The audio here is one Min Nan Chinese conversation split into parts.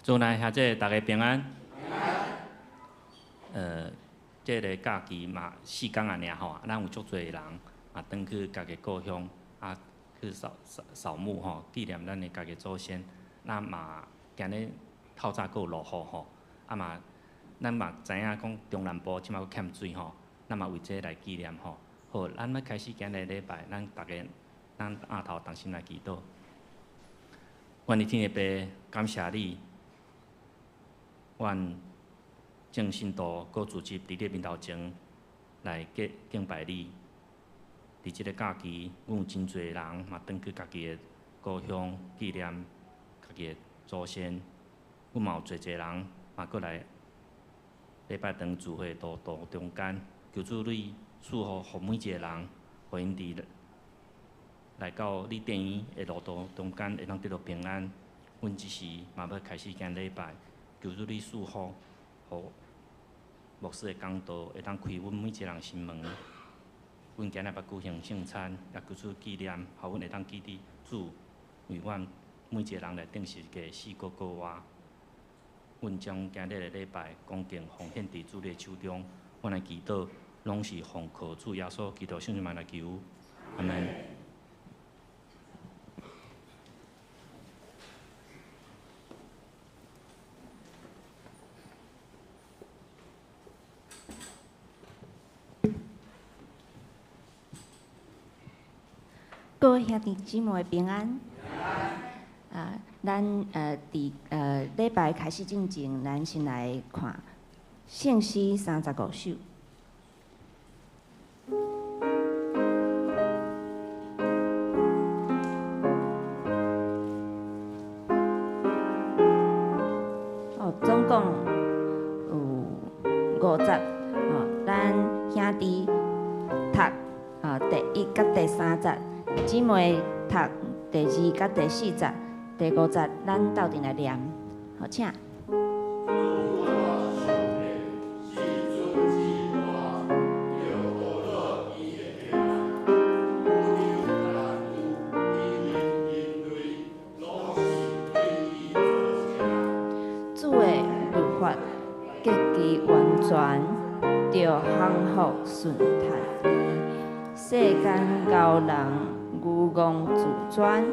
主內兄姊，逐家平安。這个假期嘛四工仔爾吼，咱有足濟人嘛轉去家己故鄉啊，去掃掃掃墓吼，紀念咱的家己祖先。咱嘛今日透早閣有落雨吼，啊嘛，咱嘛知影講中南部這擺閣欠水吼，咱嘛為這來紀念吼。好，咱欲開始今日禮拜，咱逐家咱徛頭同心來祈禱。願你天的父，感謝你，阮眾信徒閣聚集佇你面頭前來敬敬拜你。佇這个假期，阮有真濟人嘛轉去家己的故鄉紀念家己的祖先。阮嘛有濟濟人嘛閣來禮拜堂聚會路途中間，求主你賜福予每一个人，予𪜶佇來到你殿院的路途中間會當得到平安。阮這時嘛欲開始今禮拜，求主你賜福，予牧師的講道會當開阮每一个人心門。阮今日欲舉行聖餐，也求主紀念，予阮會當記得主為阮每一个人來釘十字架死閣復活。阮將今日的禮拜恭敬奉獻佇主你的手中，阮的祈禱攏是奉靠主耶穌基督聖名來求，阿門。各位兄弟姊妹平安。啊，咱佇禮拜開始進前，咱先來看聖詩35首。哦，總共有五節。哦，咱兄弟讀第一佮第三節。姊妹讀第二佮第四節，第五節，咱鬥陣來念，好，請。主的律法極其完全，著降服順服伊。世間高人愚戇自尊，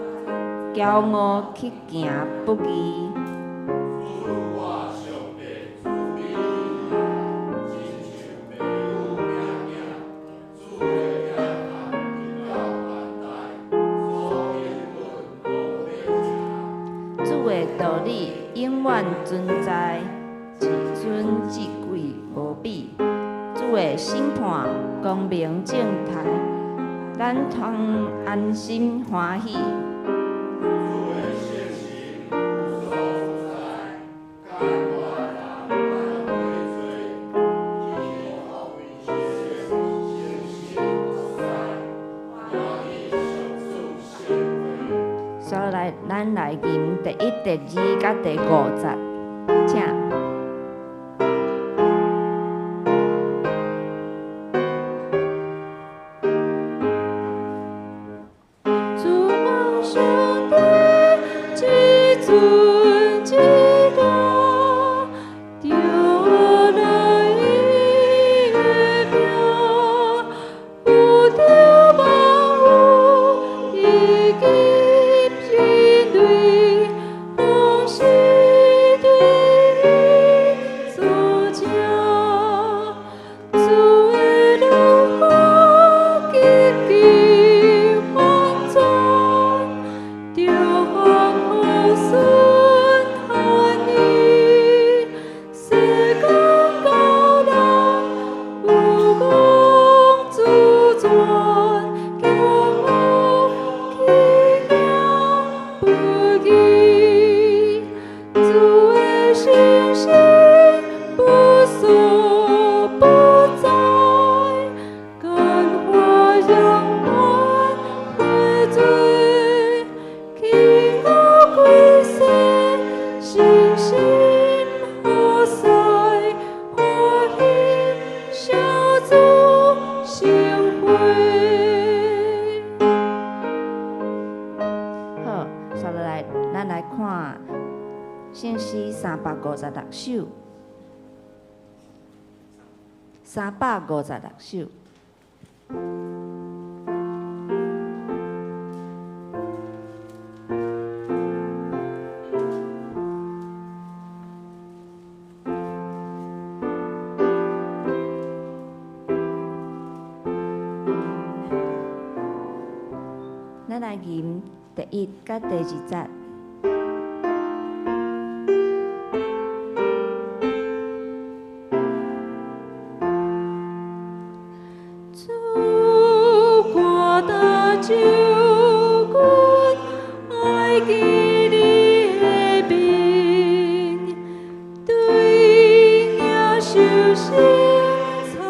驕傲去行不義。主的道理永遠存在，至尊至貴無比。主的審判光明正大，咱通安心歡喜。所以來，咱來吟第一、第二、佮第五節，請。356首，356首。咱來吟第一佮第二節。主我的救君，愛記你的面，對領受聖餐，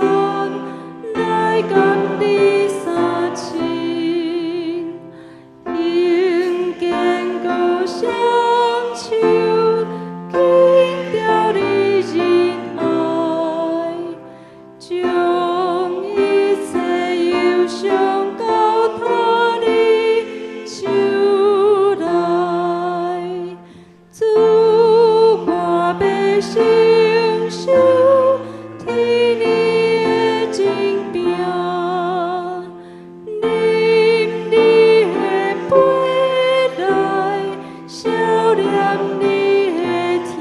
來共你相親，用堅固雙手緊牢你仁愛，將一切憂傷交託你手內。主，我欲承受天你的權柄，啉你的杯來消念你的疼。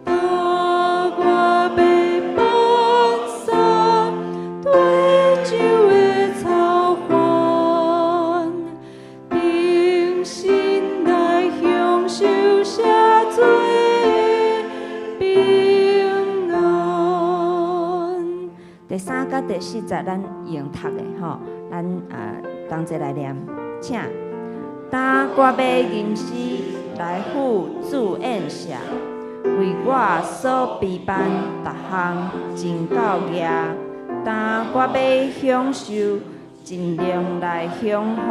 當我欲放捒得救的操煩，重新來享受赦罪的平安。第三佮第四節，咱用讀的吼，咱同齊來念，請。當我欲吟詩來赴主宴席，為我所備辦逐項真夠額。當我欲享受盡量來享福，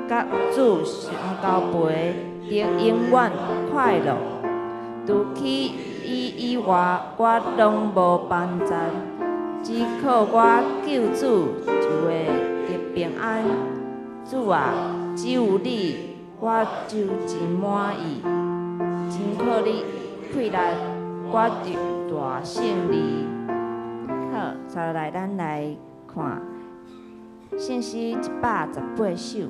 佮主相交陪，得永遠快樂。除去伊以外，我攏無煩躁，只靠我救主就會得平安。主啊，只有你，我就真滿意。真靠你氣力，我就大勝利。好，接落來咱來看聖詩118首。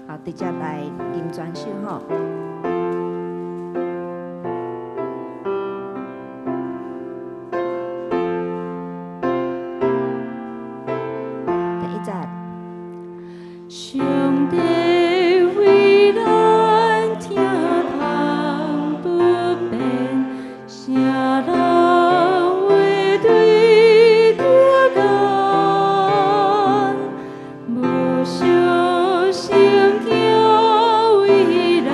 好，直接來吟全首吼。第一節，上帝為咱疼痛不變，啥人會對著幹？無小聖經為咱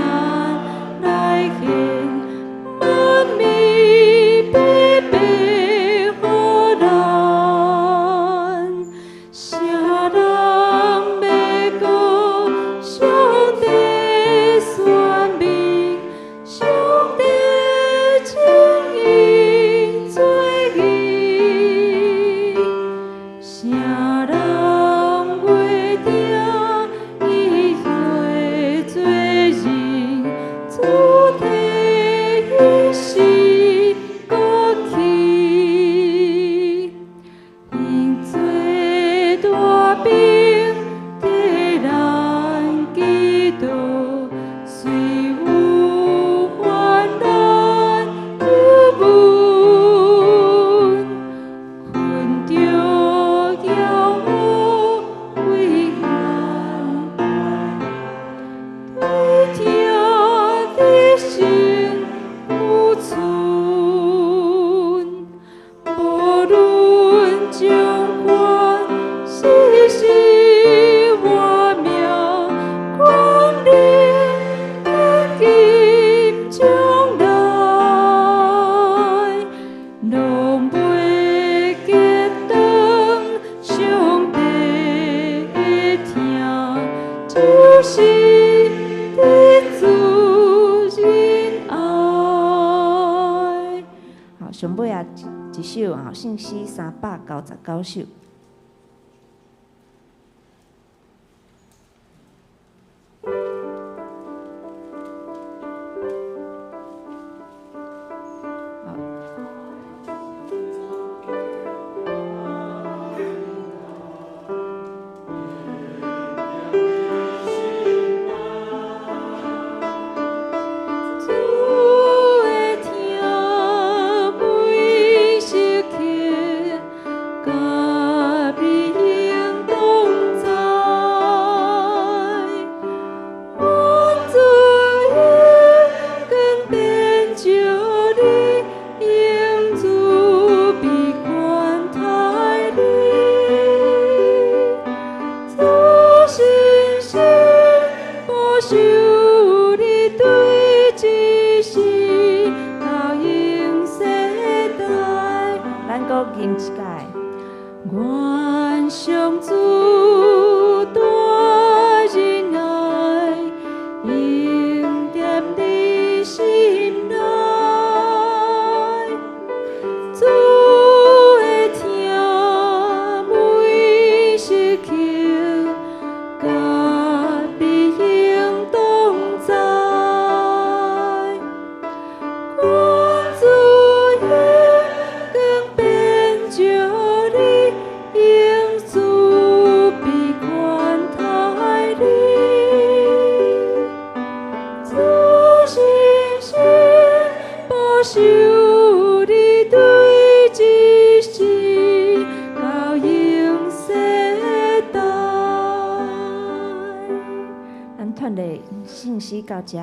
上尾仔一首吼，聖詩399首。到遮。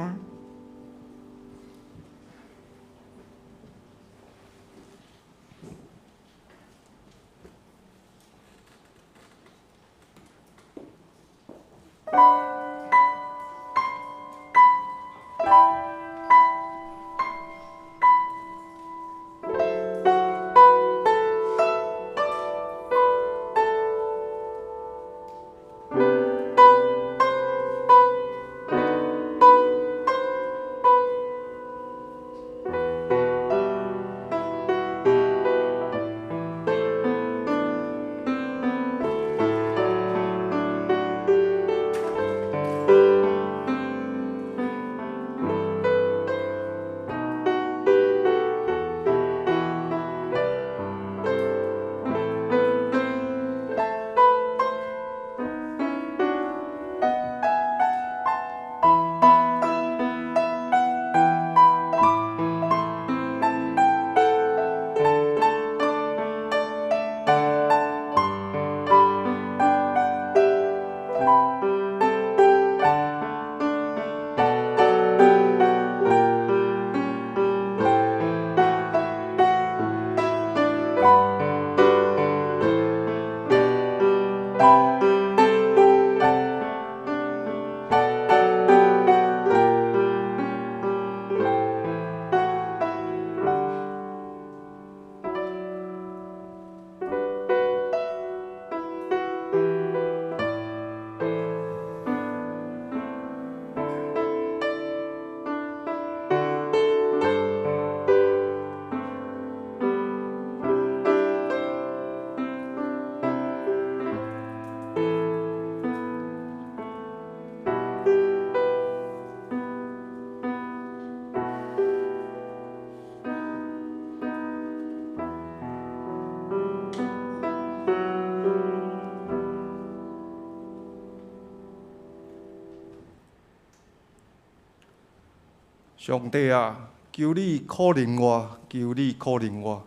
上帝啊，求你可憐我，求你可憐我。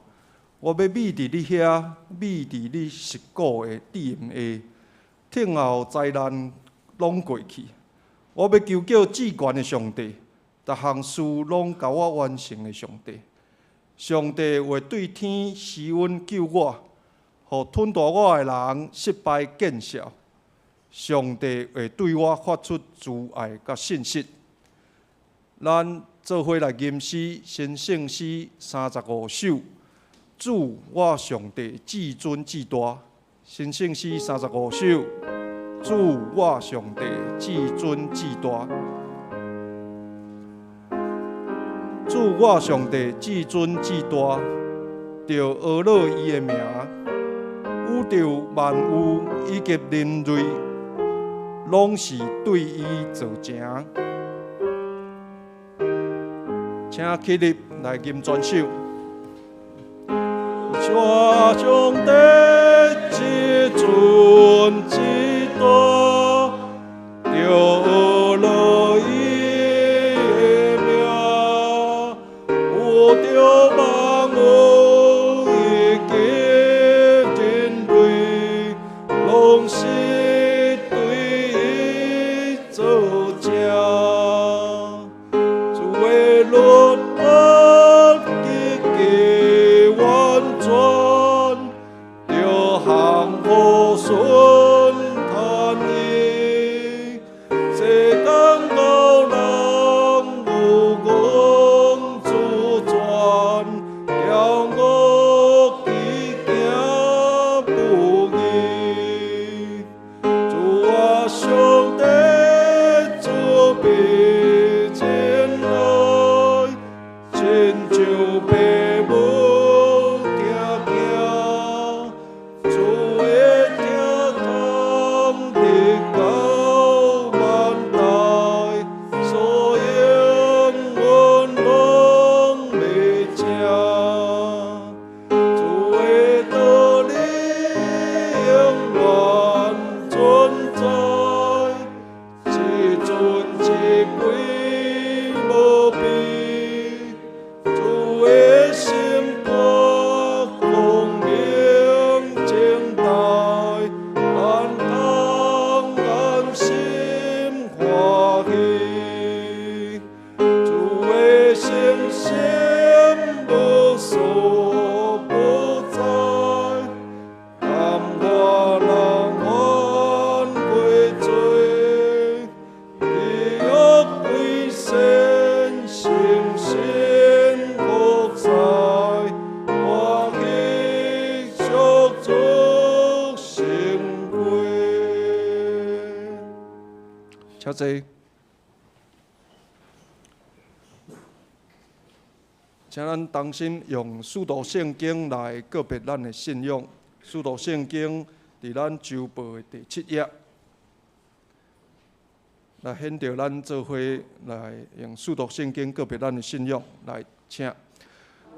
我欲覕佇你遐，覕佇你實古的殿下，聽候災難攏過去。我欲求叫至懸的上帝，逐項事攏共我完成的上帝。上帝會對天施恩救我，予吞噬我的人失敗見笑。上帝會對我發出慈愛佮信實。咱做伙來吟詩，新聖詩35首。主我上帝至尊至大，新聖詩35首。主我上帝至尊至大，主我上帝至尊至大，著呵咾伊的名，宇宙萬有以及人類，攏是對伊做成。請起立來吟全首。主啊，上帝至尊至大，著呵咾伊的名，宇宙萬有以及人類，攏是對伊做成。主的律法極其完全，著降予順嘆伊。世間無人有講主權，叫我去行不義。主啊，上帝，慈悲忍耐，親像父母疼囝。主的疼痛直到萬代，所應允攏袂正。主的道理永遠存在，至尊至貴無比。主的審判光明正大，咱通安心歡喜。主的誠實無所不在，感化人犯過罪，地獄歸善，誠實福哉，歡喜足足成歸。請坐。請咱同心用使徒聖經來告別咱的信仰。使徒聖經佇咱週報的第七頁，來顯著咱做伙來用使徒聖經告別咱的信仰。來，請。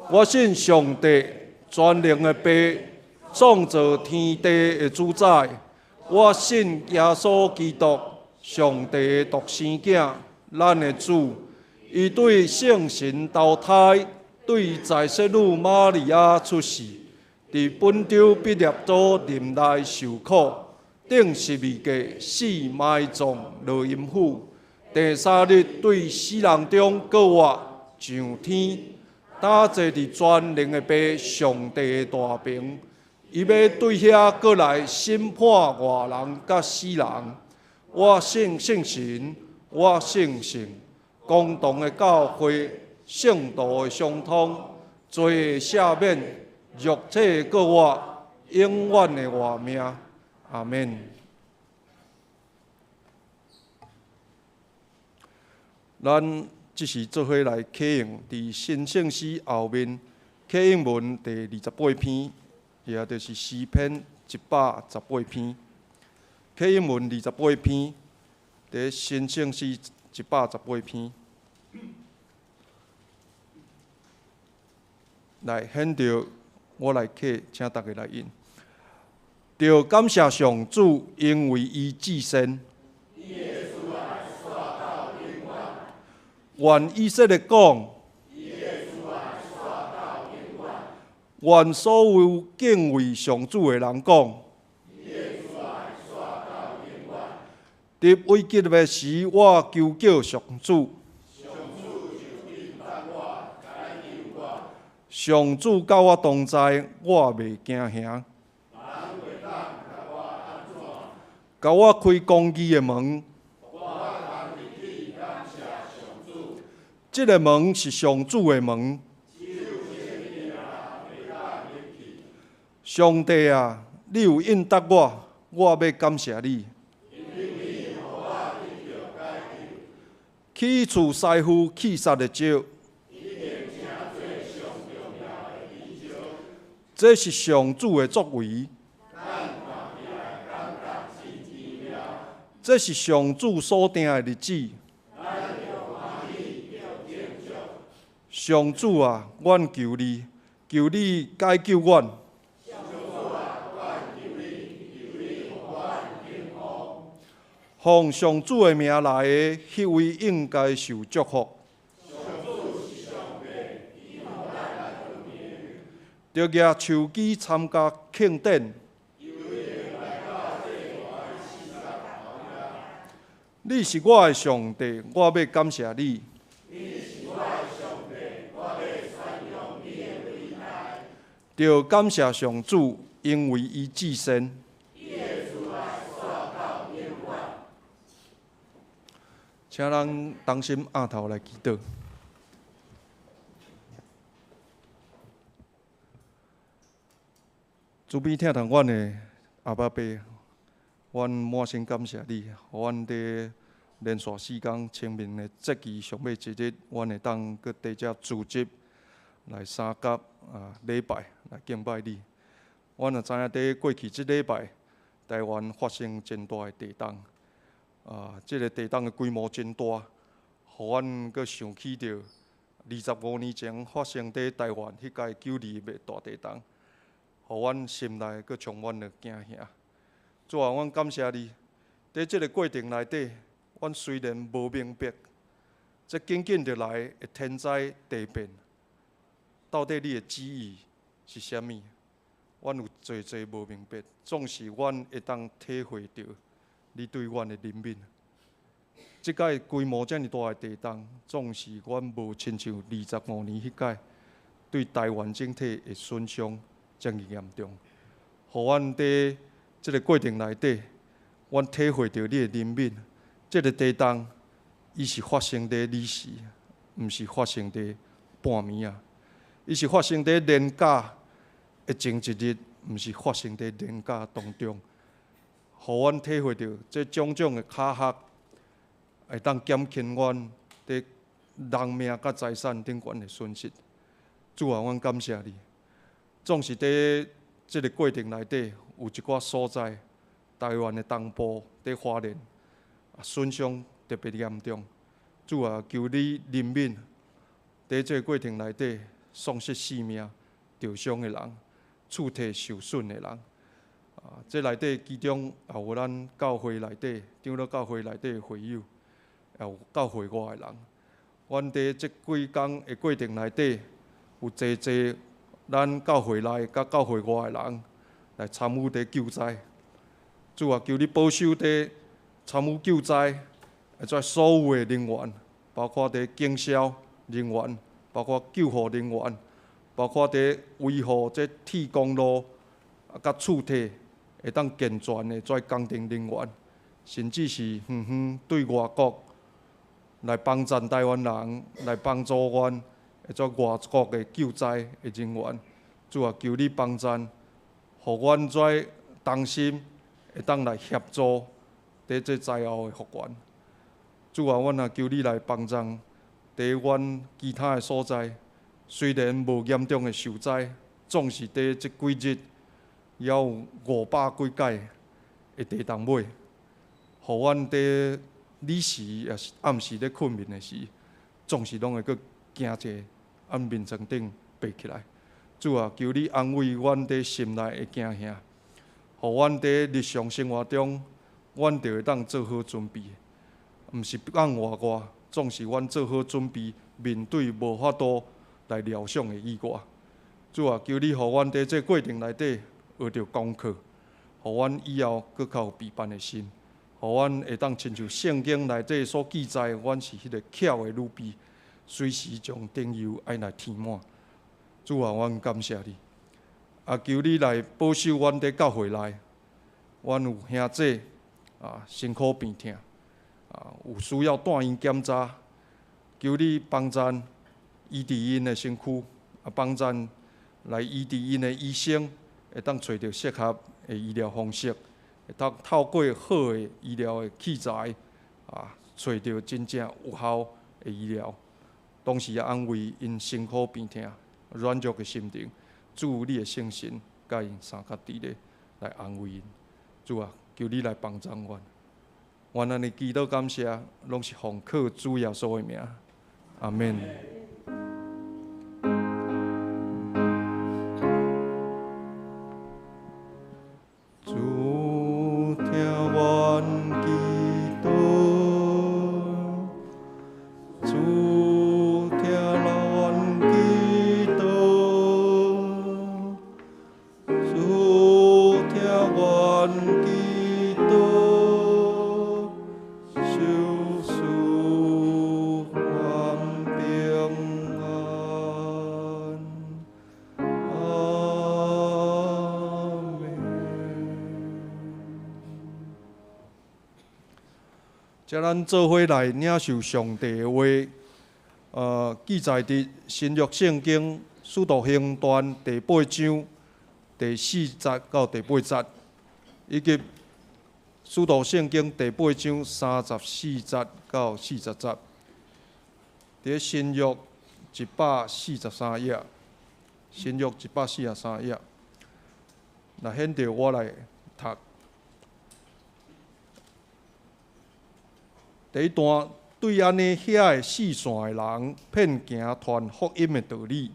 我信上帝全能的父，創造天地的主宰。我信耶穌基督，上帝的獨生囝，咱的主。伊對聖神投胎，對在聖女瑪利亞出世，佇本丟彼拉多任內受苦，釘十字架死埋葬落陰府，第三日對死人中閣活上天，搭坐佇全能的父上帝的大爿，伊欲對遐閣來審判活人佮死人。我信聖神，我信聖公同的教會，聖徒的相通，罪的赦免，肉體的閣活，永遠的活命。阿們。咱這時做伙來啟用佇新聖詩後面啟應文第28篇，也就是詩篇118篇。啟應文28篇，佇新聖詩118篇，來顯著我來啟，請大家來應。著感謝上主，因為伊至善。願以色列講，願所有敬畏上主的人講。佇危急的時，我求叫上主。上主佮我同在，我袂驚嚇。共我開公義的門。這个門是上主的門。上帝啊，你有應答我，我欲感謝你。去除師傅棄殺的少。這是上主的作為。這是上主所定的日子。上主啊，阮求你，求你解救阮。奉上主的名來的，彼位應該受祝福。著舉手機參加慶典。你是我的上帝，我欲感謝你。著感謝上主，因為伊至善。請咱同心徛頭來祈禱。慈悲疼痛阮的阿爸父，阮滿心感謝你，予阮佇連續四工清明的節期上尾一日，阮會當閣佇遮聚集來三甲禮拜來敬拜你。阮也知影佇過去這禮拜，台灣發生真大的地動，這个地動的規模真大，予阮閣想起著25年前發生佇台灣彼擺9·21的大地動。予阮心內閣充滿了驚嚇。主啊，阮感謝你，佇這个過程內底，阮雖然無明白，這緊緊著來的天災地變，到底你的旨意是啥物？阮有濟濟無明白，總是阮會當體會著你對阮的憐憫。這擺規模遮爾大的地動，總是阮無親像25年彼擺對台灣整體的損傷遮爾嚴重，予阮佇這个過程內底，阮體會著你的憐憫。這个地動，伊是發生佇暝時，毋是發生佇半暝仔。伊是發生佇連假的前一日，毋是發生佇連假當中。予阮體會著這種種的巧合，會當減輕阮佇人命佮財產頂懸的損失。主啊，阮感謝你。總是佇這个過程內底，有一寡所在，台灣的東部佇花蓮，損傷特別嚴重。主啊，求你憐憫，佇這个過程內底喪失性命、著傷的人，厝體受損的人。這內底其中也有咱教會內底長老教會內底的會友，也有教會外的人。阮佇這幾工的過程內底，有濟濟咱教會內佮教會外的人來參與佇救災。主啊，求你保守佇參與救災的這所有的人員，包括佇警消人員，包括救護人員，包括佇維護這鐵公路佮厝體會當健全的這工程人員，甚至是遠遠對外國來幫贊台灣人，來幫助阮的這外國的救災的人員。主啊，求你幫贊，予阮這同心會當來協助佇這災後的復原。主啊，阮也求你來幫贊佇阮其他的所在，雖然無嚴重的受災，總是佇這幾日猶有500幾擺的地動尾，予阮佇暝時抑是暗時咧睏眠的時，總是攏會閣驚者，按眠床頂爬起來。主啊，求你安慰阮佇心內的驚嚇，予阮佇日常生活中，阮就會當做好準備。毋是講外外，總是阮做好準備，面對無法度來料想的意外。主啊，求你予阮佇這過程內底學著功課，予阮以後閣較有備辦的心，予阮會當親像聖經內底所記載，阮是彼個巧的女婢，隨時將燈油愛來添滿。主啊，阮感謝你，啊，求你來保守阮佇教會內，阮有兄姊身苦病痛，有需要住院檢查，求你幫贊醫治𪜶的身軀，幫贊來醫治𪜶的醫生，會當揣著適合的醫療方式，會當透過好的醫療的器材，揣著真正有效的醫療，同時也安慰𪜶辛苦病痛、軟弱的心靈。主你的聖神佮𪜶相佮佇咧來安慰𪜶。主啊，求你來幫助阮。阮按呢祈禱感謝，攏是奉靠主耶穌的名。阿們。主聽阮祈禱，主聽阮祈禱，主聽阮祈禱，求賜阮平安。阿們。遮咱做伙來領受上帝的話，記載佇新約聖經使徒行傳第八章第四節到第八節，以及使徒聖經第八章34節到40節。佇新約143頁，新約143頁。若現著我來讀。第一段對按呢遐个四散的人，遍行傳福音的道理。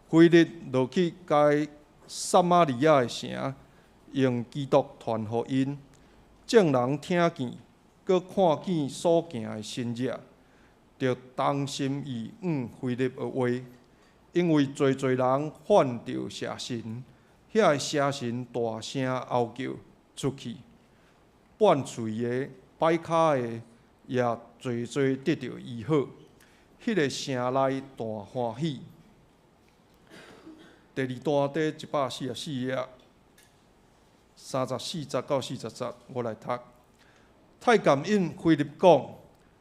腓力落去該撒瑪利亞的城，用基督傳福音。眾人聽見，閣看見所行的神跡，就同心意應腓力的話。因為濟濟人犯著邪神，遐个邪神大聲吼叫出去，半喙的、跛跤的也濟濟得著醫好。彼个城內大歡喜。第二段佇144頁，34節到40節，我來讀。太監應腓力講：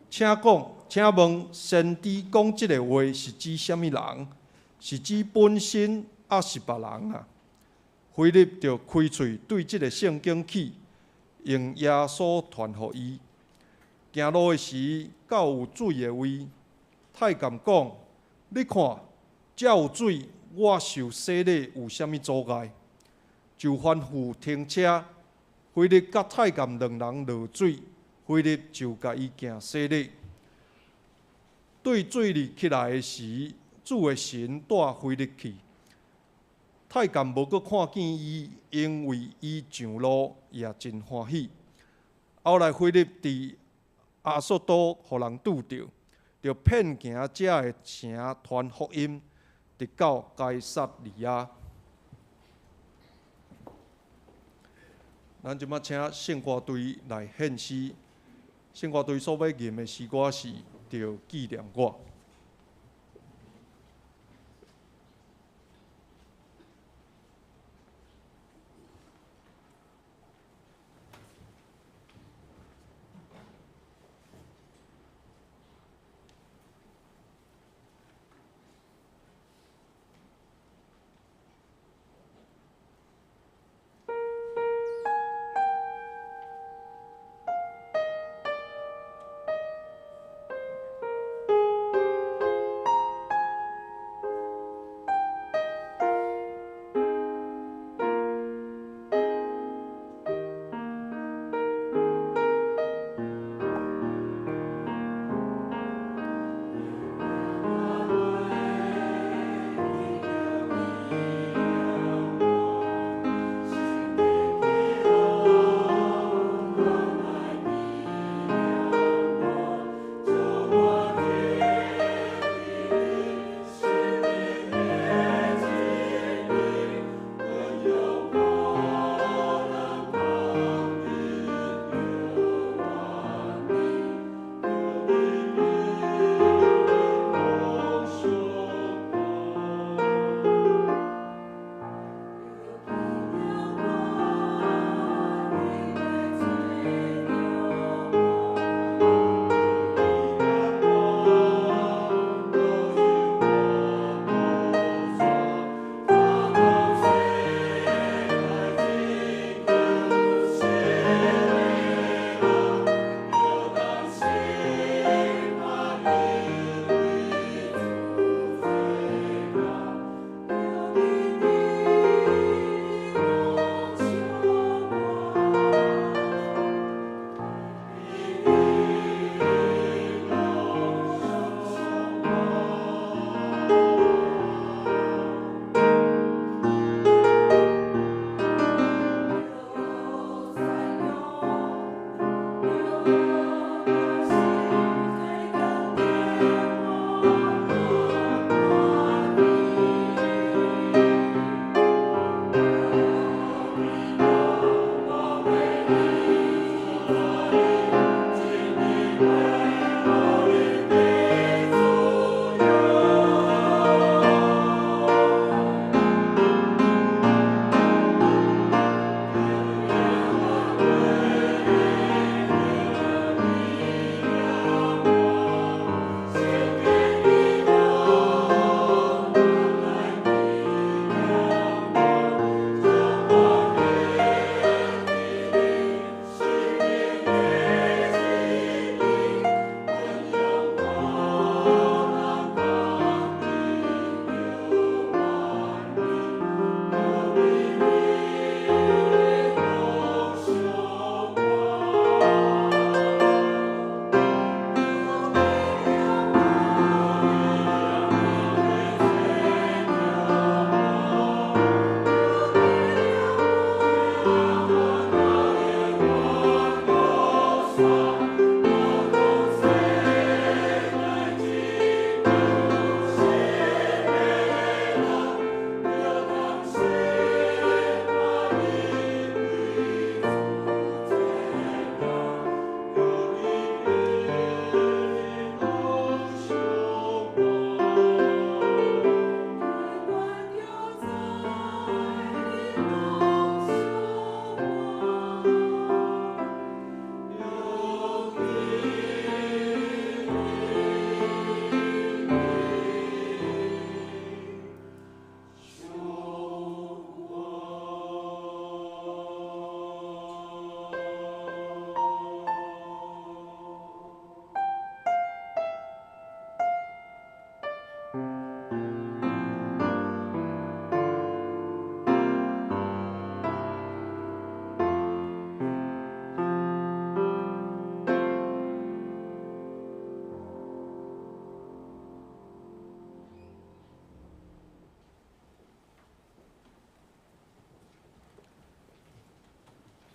請講，請問先知講這个話是指啥物人？是指本身，抑是別人啊？腓力就開喙對這个聖經起，用耶穌傳予伊。行路的時，到有水的位，太監講：你看，遮有水，我受洗禮有啥物阻礙？就吩咐停車。腓力佮太監兩人落水，腓力就共伊行洗禮。對水裡起來的時，主的神帶腓力去。太監無閣看見伊，因為伊上路也真歡喜。後來腓力佇亞索都予人拄著，就遍行遮个城傳福音，直到該撒利亞。咱這擺請聖歌隊來獻詩，聖歌隊所欲吟的詩歌是《著紀念我》。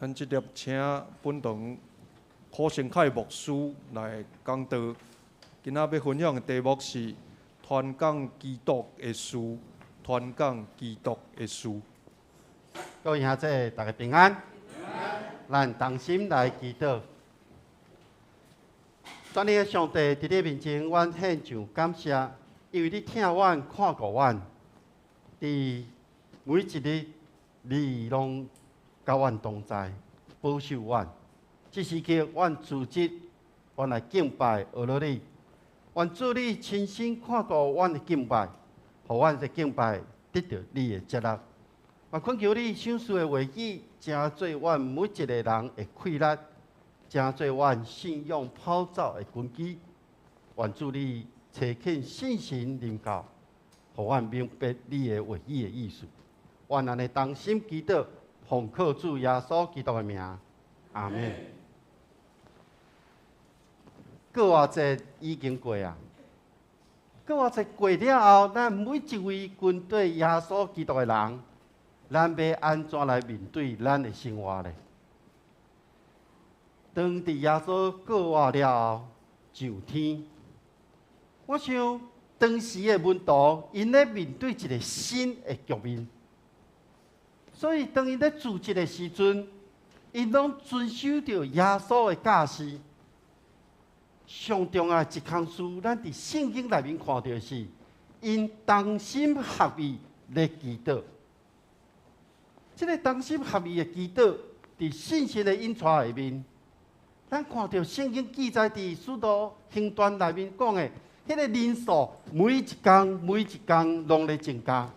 咱這粒請本堂柯成凱牧師來講道。今仔欲分享的題目是傳講基督的事，傳講基督的事。各位兄弟，大家平安。咱同心來祈禱。全能的上帝，佇你面前，阮獻上感謝，因為你疼阮、看顧阮，佇每一日，你攏佮阮同在，保守阮。這時刻，阮組織，阮來敬拜阿羅你。願主你親身看顧阮的敬拜，予阮的敬拜得著你的接納。嘛懇求你賞賜的話語，成做阮每一個人的氣力，成做阮信仰跑走的根基。願主你差遣聖神臨到，予阮明白你的話語的意思。願咱的同心祈禱，奉靠主耶穌基督的名，阿們。復活節已經過啊！復活節過了後，咱每一位跟隨耶穌基督的人，咱欲按怎來面對咱的生活呢？當佇耶穌復活了後上天，我想當時的門徒𪜶咧面對一個新的局面，所以當𪜶咧組織的時陣，𪜶攏遵守著耶穌的教示。上重要一項事，咱佇聖經內面看著的是，𪜶同心合意咧祈禱。這个同心合意的祈禱，佇聖神的引帶下面，咱看著聖經記載佇使徒行傳內面講的，彼个人數每一工每一工攏咧增加。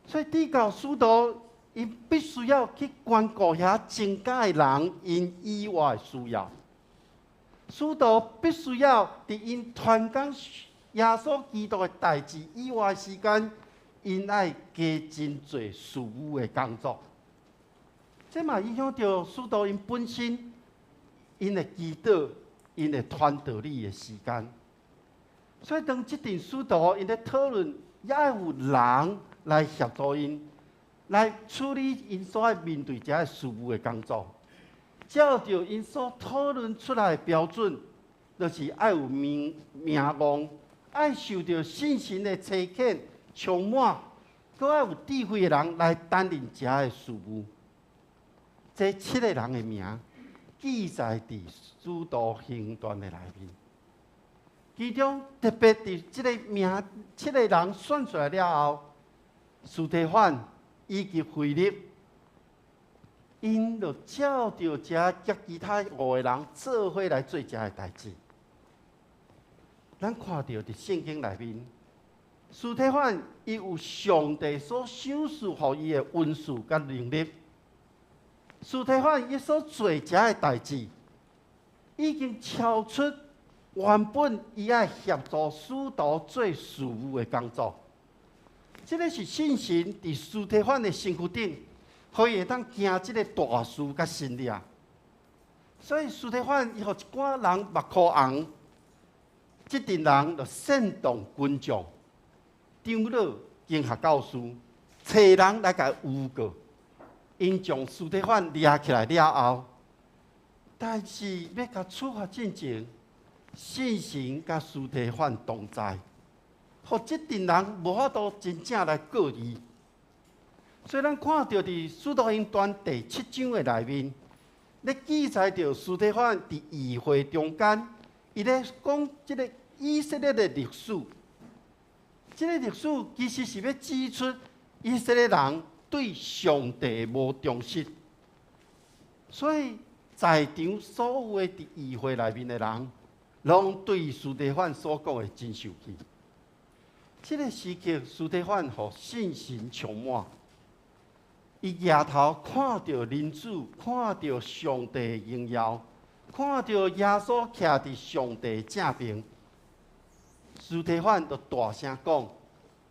所以，直到使徒𪜶必須要去關顧遐增加的人，𪜶以外的需要。使徒必須要佇𪜶傳講耶穌基督的代誌以外的時間，𪜶愛加真濟事務的工作。這嘛影響著使徒𪜶本身，𪜶的祈禱、𪜶的傳道理的時間。所以當這陣使徒𪜶咧討論，也愛有人來協助𪜶，來處理𪜶所愛面對這个事務的工作。照著𪜶所討論出來的標準，就是愛有名名望，愛受著聖神的差遣充滿，閣愛有智慧的人來擔任這个事務。這七个人的名記載佇使徒行傳的內面，其中特別佇這个名七个人選出來了後，司提反以及腓力。𪜶就照著遮佮其他五个人做伙來做遮个代誌。咱看著佇聖經內面，司提反伊有上帝所賞賜予伊的恩賜佮能力。司提反伊所做遮个代誌，已經超出原本伊愛協助使徒做事務的工作。這个是聖神佇司提反的身軀頂，予伊會當行這个大事佮神蹟。所以司提反伊予一寡人目箍紅，這陣人就煽動群眾、長老、經學教師，揣人來共伊誣告。𪜶將司提反掠起來了後，但是欲共處罰進前，聖神佮司提反同在，予這陣人無法度真正來告伊。所以，咱看著佇《使徒行傳》第七章的內面，咧記載著司提反佇議會中間，伊咧講這个以色列的歷史。這个歷史其實是欲指出以色列人對上帝無忠實。所以，在場所有的佇議會內面的人，攏對司提反所講的真受氣。這个時刻，司提反予聖神充滿。伊舉頭看著人子，看著上帝的榮耀，看著耶穌徛佇上帝正爿，司提反就大聲講：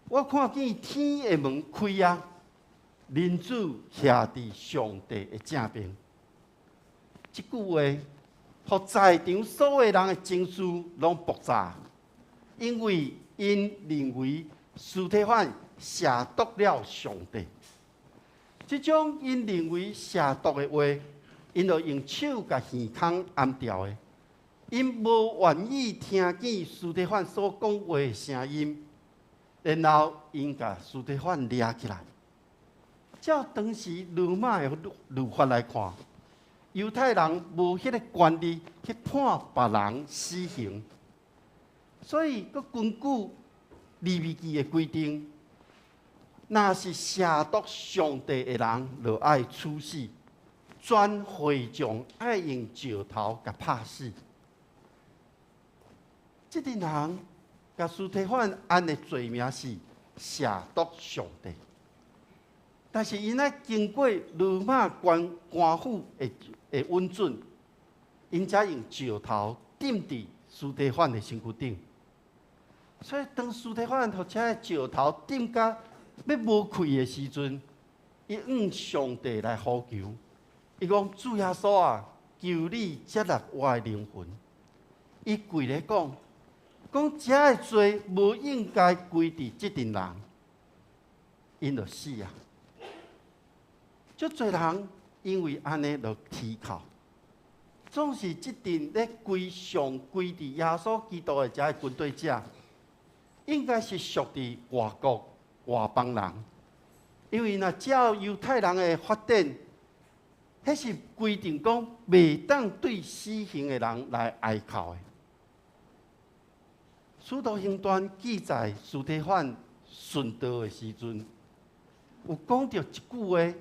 我看見天的門開啊，人子徛佇上帝的正爿。這句話，予在場所有人的情緒攏爆炸，因為𪜶認為司提反褻瀆了上帝。這種𪜶認為褻瀆的話，𪜶就用手共耳孔掩牢的。𪜶無願意聽見司提反所講話的聲音，然後𪜶共司提反掠起來。照當時羅馬的律法來看，猶太人無彼個權利去判別人死刑，所以閣根據利未記的規定，若是褻瀆上帝的人，就愛處死，全會眾愛用石頭共拍死。這陣人共司提反按的罪名是褻瀆上帝，但是𪜶愛經過羅馬官官府的允准，𪜶才用石頭釘佇司提反的身軀頂。所以當司提反予這个石頭釘甲欲無氣的時陣，伊向上帝來呼求，伊講：主耶穌啊，求你接納我的靈魂。伊跪咧講，講這个罪無應該歸佇這陣人，𪜶就死啊！足濟人因為按呢就啼哭，總是這陣咧歸上歸佇耶穌基督的這个跟隨者，應該是屬佇外國外邦人，因為若照猶太人的法典，彼是規定講袂當對死刑的人來哀哭的。使徒行傳記載，司提反殉道的時陣，有講著一句話，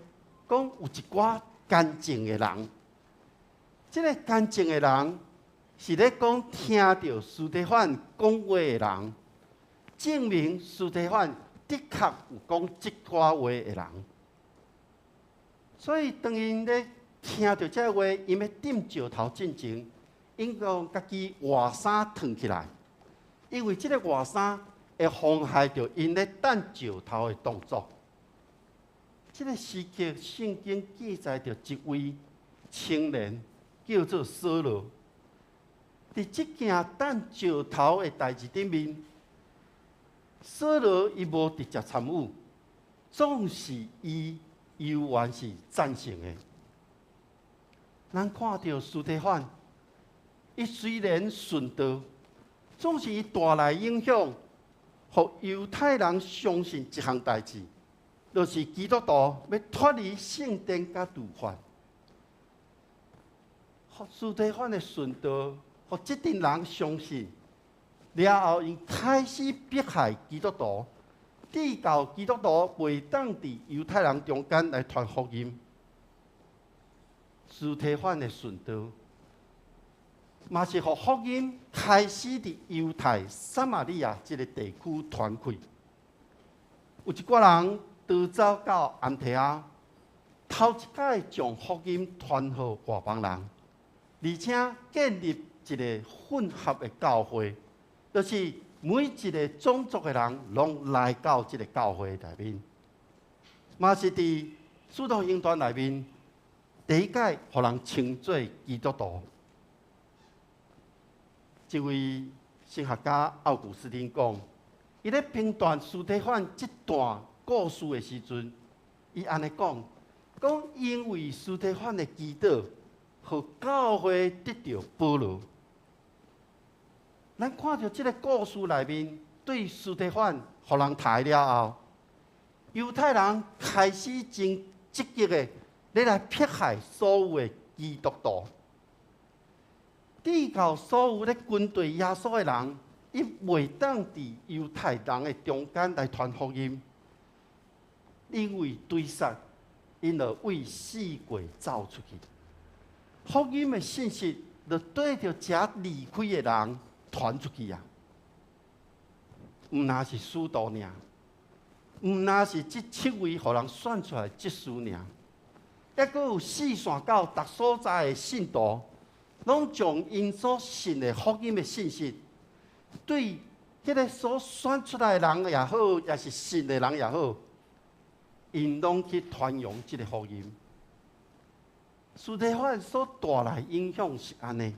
講有一寡乾淨的人，這个乾淨的人是咧講聽著司提反講話的人，證明司提反的確有講這寡話的人。所以當𪜶咧聽著這話，𪜶欲釘石頭進前，𪜶講家己外衫脫起來，因為這个外衫會妨害著𪜶咧擲石頭的動作。這个時刻，聖經記載著一位青年叫做掃羅，佇這件擲石頭的代誌頂面，掃羅伊無直接參與，總是伊猶原是贊成的。咱看著司提反，伊雖然殉道，總是伊帶來影響，予猶太人相信一項代誌，就是基督徒欲脫離聖殿佮律法。司提反的殉道，予這陣人相信，了後𪜶開始迫害基督徒，直到基督徒袂當佇猶太人中間來傳福音。司提反的殉道，嘛是予福音開始佇猶太、撒瑪利亞這个地區傳開。有一寡人逃走到安提阿，頭一擺將福音傳予外邦人，而且建立一个混合的教會，就是每一个種族的人攏來到這个教會內面。嘛是佇使徒行傳內面，第一擺予人稱做基督徒。這位神學家奧古斯丁講，伊咧評斷司提反這段故事的時陣，伊按呢講，講因為司提反的祈禱，予教會得著保羅。咱看著這个故事內面，對司提反予人刣了後，猶太人開始真積極的咧來迫害所有的基督徒，直到所有咧跟隨耶穌的人，伊袂當佇猶太人的中間來傳福音，因為追殺，𪜶就對四界走出去。福音的信息就對著遮離開的人傳出去啊！毋若是使徒爾，毋若是這七位予人選出來執事爾，抑閣有四散到逐所在的信徒，攏將𪜶所信的福音的信息，對彼个所選出來的人也好，抑是信的人也好，𪜶攏去傳揚這个福音。司提反所帶來影響是按呢，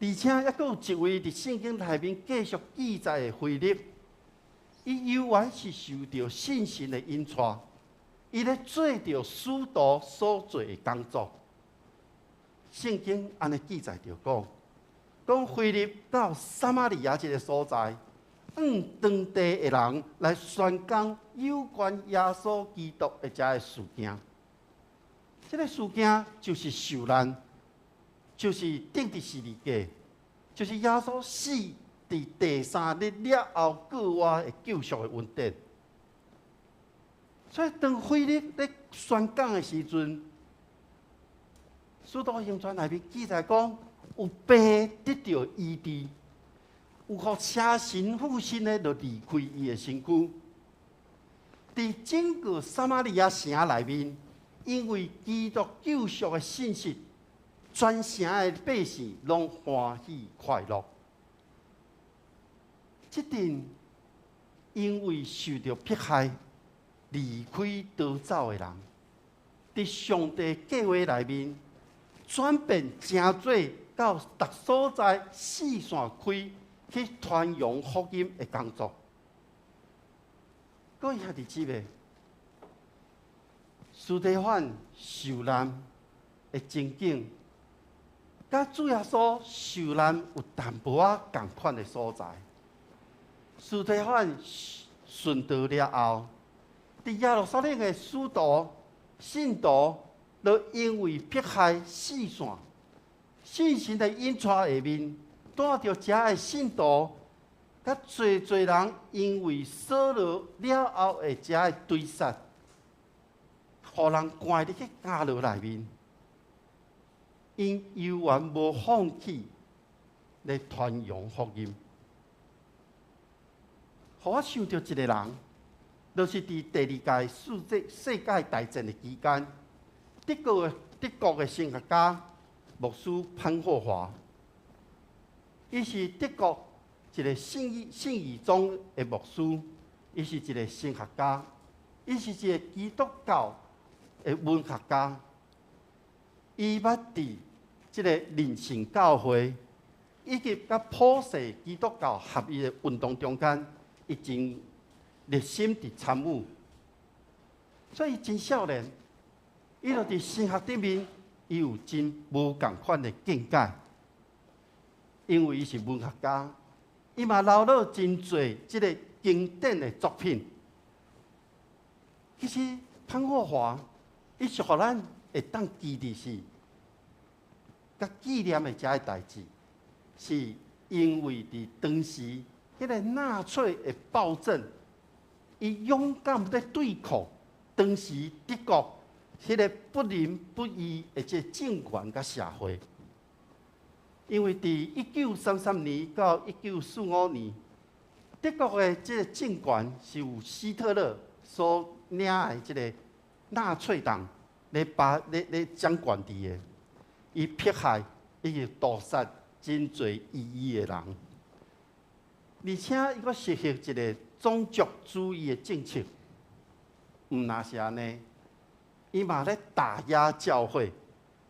而且抑閣有一位佇聖經內面繼續記載的腓力，伊猶原是受著聖神的引帶，伊咧做著使徒所做的工作。聖經按呢記載著講，講腓力到撒瑪利亞這个所在，向當地的人來宣講有關耶穌基督的這个事件。這个事件就是受難，就是釘佇十字架，就是耶穌死佇第三日了後復活的救贖的恩典。所以當腓力咧宣講的時陣，使徒行傳內面記載講，有病得著醫治，有予邪神附身的就離開伊的身軀。佇整個撒瑪利亞城內面，因為基督救贖的信息，全城的百姓攏歡喜快樂。這陣因為受著迫害，離開逃走的人，佇上帝計劃內面，轉變成做到逐所在四散開去傳揚福音的工作。各位兄弟姊妹，司提反受難的情景，佮主耶穌受難有淡薄仔仝款的所在。司提反殉道了後，佇耶路撒冷的使徒、信徒，都因為迫害四散，信神的引帶下面，帶著遮的信徒，佮濟濟人因為掃羅了後的遮的追殺，予人關入去監牢內面，𪜶猶原無放棄咧傳揚福音。予我想著一个人，就是佇第二屆世界大戰的期間，德國的神學家牧師潘霍華，伊是德國一个信義宗的牧師，伊是一个神學家，伊是一个基督教的文學家。伊捌佇這个靈性教會以及佮普世基督教合一的運動中間，伊真熱心佇參與，所以真少年，伊就佇神學頂面，伊有真無仝款的見解。因為伊是文學家，伊嘛留落真濟這个經典的作品。其實潘霍華，伊是予咱會當記佇是，佮紀念的這个代誌，是因為佇當時彼个納粹的暴政，伊勇敢咧對抗當時德國彼个不仁不義的這個政權佮社會。因為佇1933年到1945年，德國的這個政權是由希特勒所領的這个納粹黨咧把咧咧掌權佇的，伊迫害以及屠殺真濟異議的人，而且伊閣實行一个種族主義的政策，毋但是按呢，伊嘛咧打壓教會，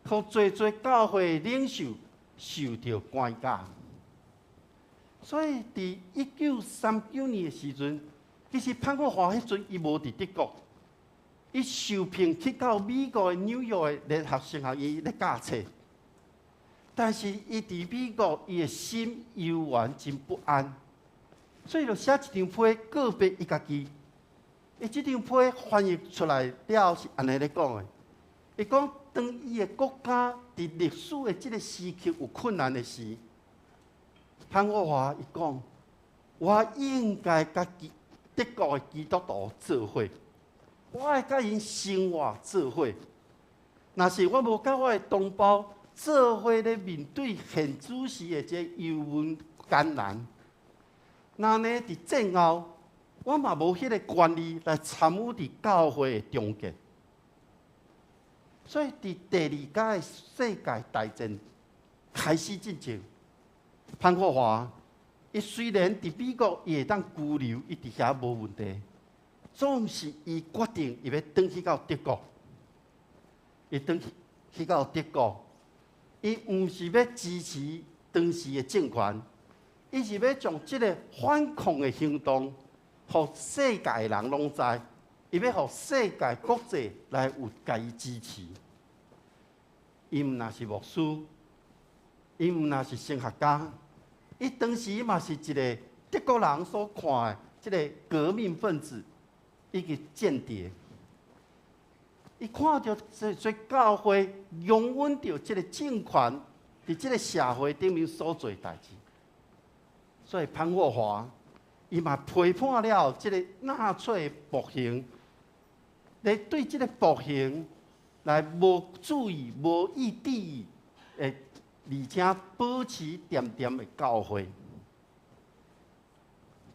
予濟濟教會領袖受著關押。所以，佇1939年的時陣，其實潘霍華彼陣伊無佇德國，伊受聘去到美國的紐約的聯合神學院咧教冊。但是，伊佇美國，伊的心猶原真不安，所以就寫一張批告別伊家己。伊這張批翻譯出來了後是按呢咧講的，伊講當伊的國家佇歷史的這个時刻有困難的時，潘霍華伊講，我應該佮德國的基督徒做伙，我愛佮𪜶生活做伙。若是我無佮我的同胞做伙咧面對現主時的這憂悶艱難，那呢佇戰後，我嘛無彼个權利來參與佇教會的重建。所以，佇第二屆世界大戰開始進前，潘霍華伊雖然佇美國伊會當居留，伊佇遐無問題，總是伊決定伊欲轉去到德國，伊轉去到德國，伊毋是欲支持當時的政權，伊是欲將這个反抗的行動，予世界的人攏知。伊欲予世界國際來有共伊支持。伊毋若是牧師，伊毋若是神學家，伊當時嘛是一个德國人所看的這个革命分子以及間諜。伊看著這教會擁穩著這个政權，佇這个社會頂面所做代誌，所以潘霍華伊嘛批判了這个納粹暴行，來對這个暴行來無注意、無意注意的，而且保持恬恬的教會。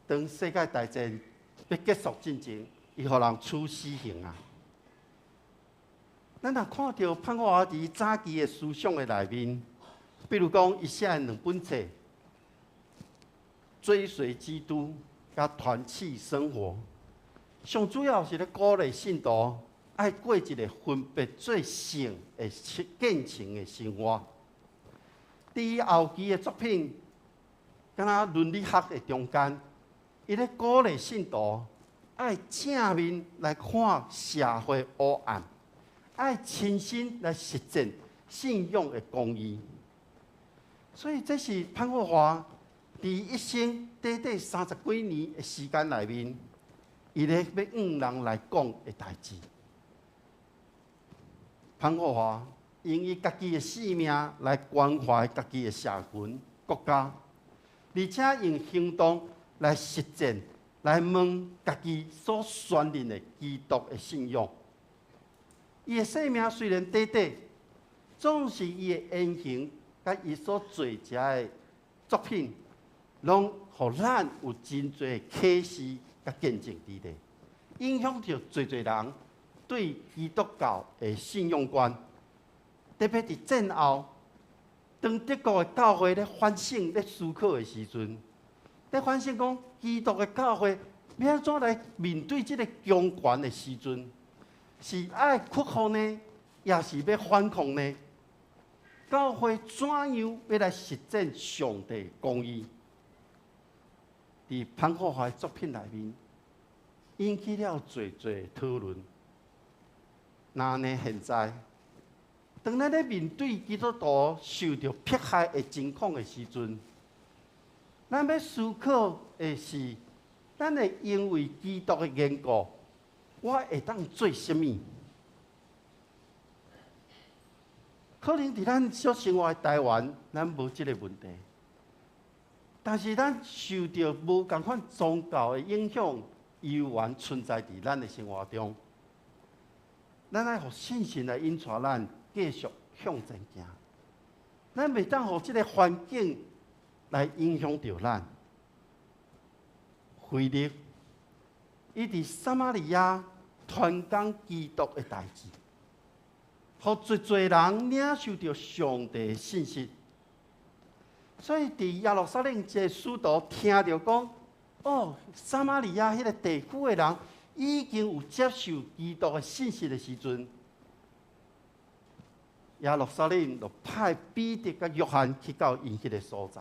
當世界大戰欲結束進前，伊予人處死刑啊！咱若看著潘霍華佇早期的思想的內面，比如講，伊寫的兩本冊《追隨基督》佮《團契生活》，上主要是咧鼓勵信徒愛過一个分別做聖的虔誠的生活。佇伊後期的作品，敢若倫理學的中間，伊咧鼓勵信徒愛正面來看社會黑暗，愛親身來實踐信仰的公義。所以這是潘霍華佇一生短短三十幾年的時間內面，伊咧欲向人來講的代誌。潘霍華用伊家己的性命來關懷家己的社群、國家，而且用行動來實踐、來問家己所宣認的基督的信仰。伊的生命雖然短短，總是伊的言行佮伊所做遮的作品，攏予咱有真濟啟示佮見證佇咧，影響著濟濟人對基督教的信仰觀。特別佇戰後，當德國的教會咧反省、咧思考的時陣，咧反省講基督的教會欲按怎來面對這个強權的時陣，是愛屈服呢，抑是欲反抗呢？教會怎樣欲來實踐上帝公義？佇潘霍華的作品內面，引起了濟濟討論。那呢，現在，當咱咧面對基督徒受著迫害的情況的時陣，咱欲思考的是，咱會因為基督的緣故，我會當做啥物？可能佇咱所生活的台灣，咱無這个問題，但是咱受著無仝款宗教的影響，猶原存在佇咱的生活中。咱愛予信心來引帶咱繼續向前行。咱袂當予這个環境來影響著咱。腓力，伊佇撒瑪利亞傳講基督的代誌，予濟濟人領受著上帝的信息。所以佇耶路撒冷一个使徒聽著講，哦，撒瑪利亞彼个地區的人已經有接受基督的信息的時陣，耶路撒冷就派彼得佮約翰去到𪜶彼个所在。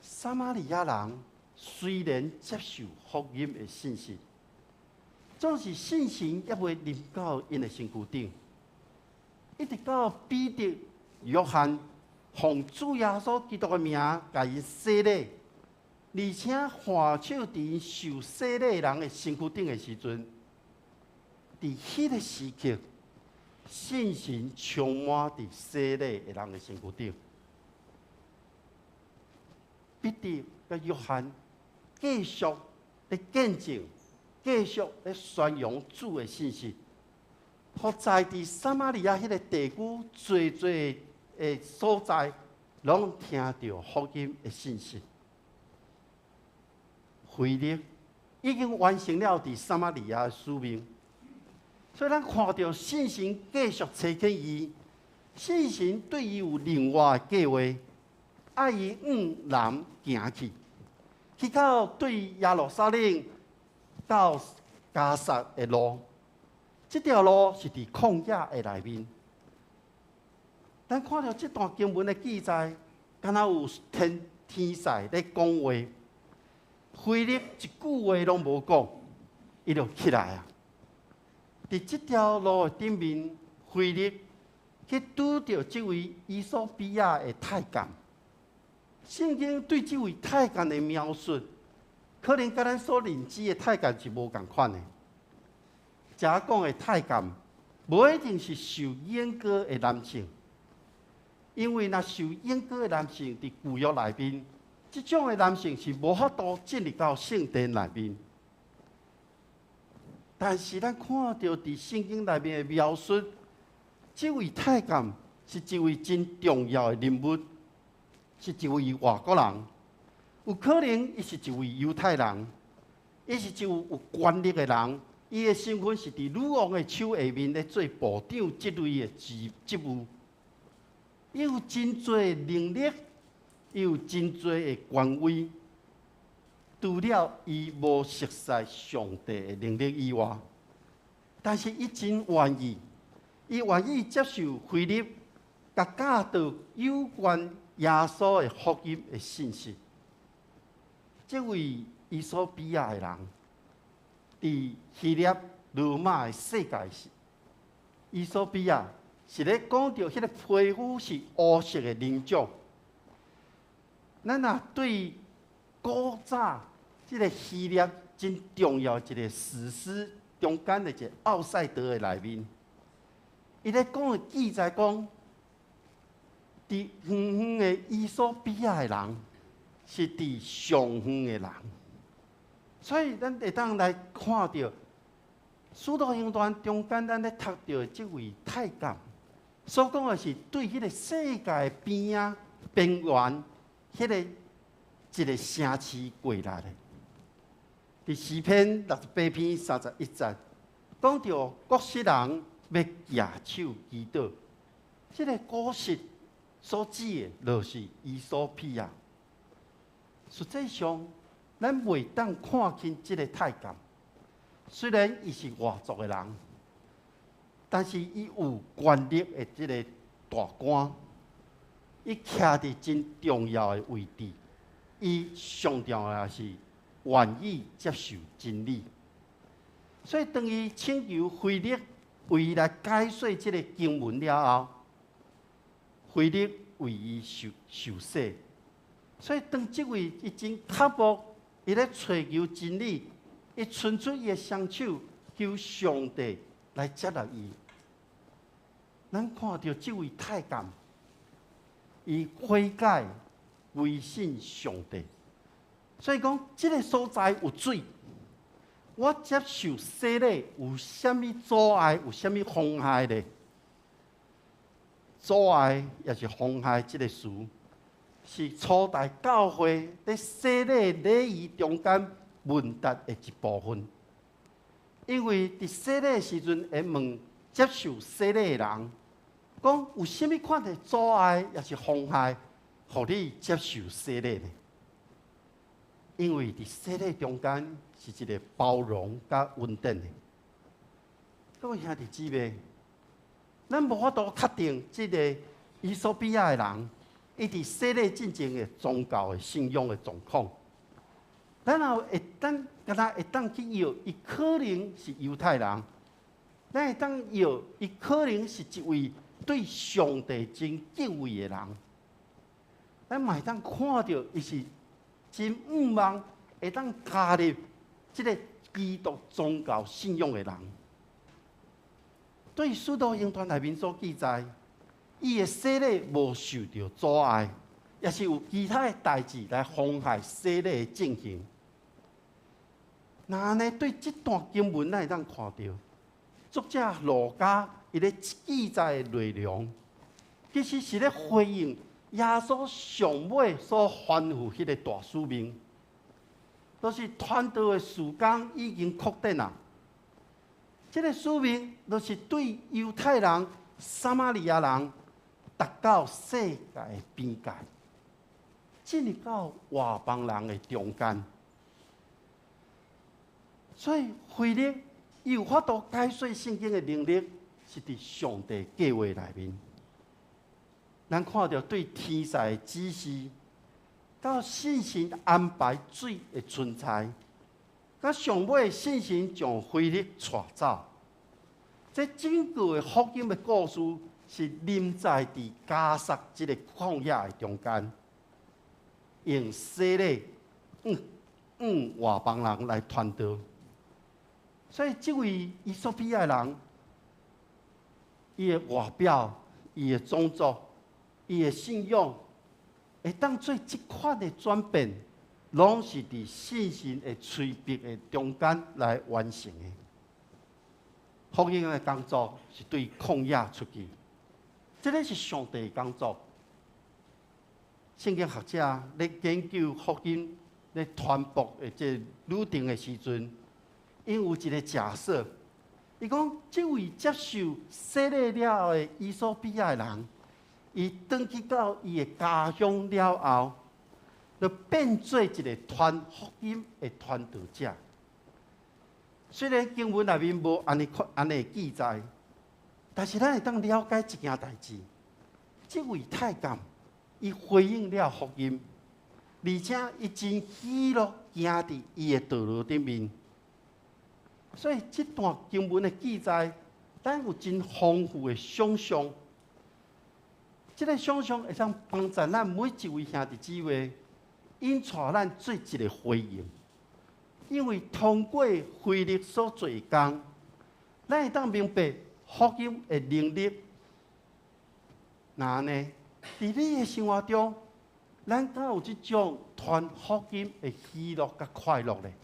撒瑪利亞人雖然接受福音的信息，總是信心猶未臨到𪜶的身軀頂，一直到彼得、約翰奉主耶穌基督的名共𪜶洗禮，而且按手佇𪜶受洗禮人的身軀頂的時陣，佇彼个時刻，聖神充滿佇洗禮的人的身軀頂。彼得佮約翰繼續咧見證，繼續咧宣揚主的信息，予在佇撒瑪利亞彼个地區濟濟的所在，攏聽著福音的信息。腓力已經完成了佇撒瑪利亞的使命，所以咱看著聖神繼續差遣伊，聖神對伊有另外的計劃，愛伊往南行去，去到對耶路撒冷到迦薩的路，這條路是佇曠野的內面。咱看著這段經文的記載，敢若有天使咧講話。腓力一句話攏無講，伊就起來啊！佇這條路的頂面，腓力去拄著這位衣索比亞的太監。聖經對這位太監的描述，可能佮咱所認知的太監是無仝款的。遮講的太監，無一定是受閹割的男性，因為若受閹割的男性佇舊約內面，這種的男性是無法度進入到聖殿內面。但是咱看著佇聖經內面的描述，這位太監是一位真重要的人物，是一位外國人，有可能伊是一位猶太人，伊是一位有權力的人，伊的身份是佇女王的手下面咧做部長這類的職務，伊有真濟能力，伊有真濟的權威。除了伊無熟悉上帝的能力以外，但是伊真願意，伊願意接受腓力共教導有關耶穌的福音的信息。這位衣索比亞的人，佇希臘羅馬的世界時，衣索比亞是咧講著彼个皮膚是烏色的人種。咱若對古早這个希臘真重要一个史詩中間的一個奧賽德的內面，伊咧講的記載講，佇遠遠的衣索比亞的人是佇上遠的人，所以咱會當來看著《使徒行傳》中間，咱咧讀著這位太監所講的是對彼个世界邊仔邊緣彼个一个城市過來的。佇詩篇68篇31節，講著古實人欲舉手祈禱，這个古實所指的，就是衣索比亞。實際上，咱袂當看輕這个太監，雖然伊是外族的人，但是伊有權力的這个大官，伊徛佇真重要的位置，伊上重要的是願意接受真理。所以當伊請求腓力為伊來解說這个經文了後，腓力為伊受洗。所以當這位伊真渴慕，伊咧揣求真理，伊伸出伊的雙手，求上帝來接納伊。咱看著這位太監，伊悔改歸信上帝。所以講，這个所在有水，我接受洗禮有啥物阻礙？有啥物妨礙咧？阻礙抑是妨害這个詞，是初代教會佇洗禮禮儀中間問答的一部分。因為佇洗禮的時陣，會問接受洗禮的人，講有啥物款的阻礙，抑是妨害，予你接受洗禮呢？因為佇洗禮中間是一个包容佮恩典的。各位兄弟姊妹，咱無法度確定這个衣索比亞的人，伊佇洗禮進前的宗教的信仰的狀況。咱也會當，敢若會當去臆，伊可能是猶太人，咱會當臆，伊可能是一位對上帝真敬畏的人。咱嘛會當看著伊是真向望會當加入這个基督宗教信仰的人。對使徒行傳內面所記載，伊的洗禮無受著阻礙，抑是有其他的代誌來妨害洗禮的進行。若按呢對這段經文，咱會當看著，作者路加伊咧記載的內容，其實是咧回應耶穌上尾所吩咐彼个大使命，就是傳道的時工已經確定啦。這个使命就是對猶太人、撒瑪利亞人，達到世界的邊界，進入到外邦人的中間。所以，腓力伊有法度解說聖經的能力，是佇上帝計劃內面。咱看著對天使的指示，到信神安排水的存在，到上尾信神將腓力帶走，這整個的福音的故事是臨在佇迦薩這个曠野的中間，用洗禮向外邦人來傳道。所以這位衣索比亞人，伊的外表、伊的種族、伊的信仰，會當做這款的轉變，攏是佇信神的催逼的中間來完成的。福音的工作是對曠野出去，這个是上帝的工作。聖經學者咧研究福音咧傳播的這個旅程的時陣，𪜶有一個假設，伊講這位接受洗禮了後的衣索比亞的人，伊轉去到伊的家鄉了後，就變做一個傳福音的傳道者。雖然經文內面無按呢按呢記載，但是咱會當了解一件代誌。這位太監，伊回應了福音，而且伊真喜樂行佇伊的道路頂面。所以這段經文的記載，咱有真豐富的想象。這个想象會當幫助咱每一位兄弟姊妹，引帶咱做一个回應。因為通過腓力所做的工，咱會當明白福音的能力。若按呢，佇你的生活中，咱敢有這種傳福音的喜樂佮快樂咧？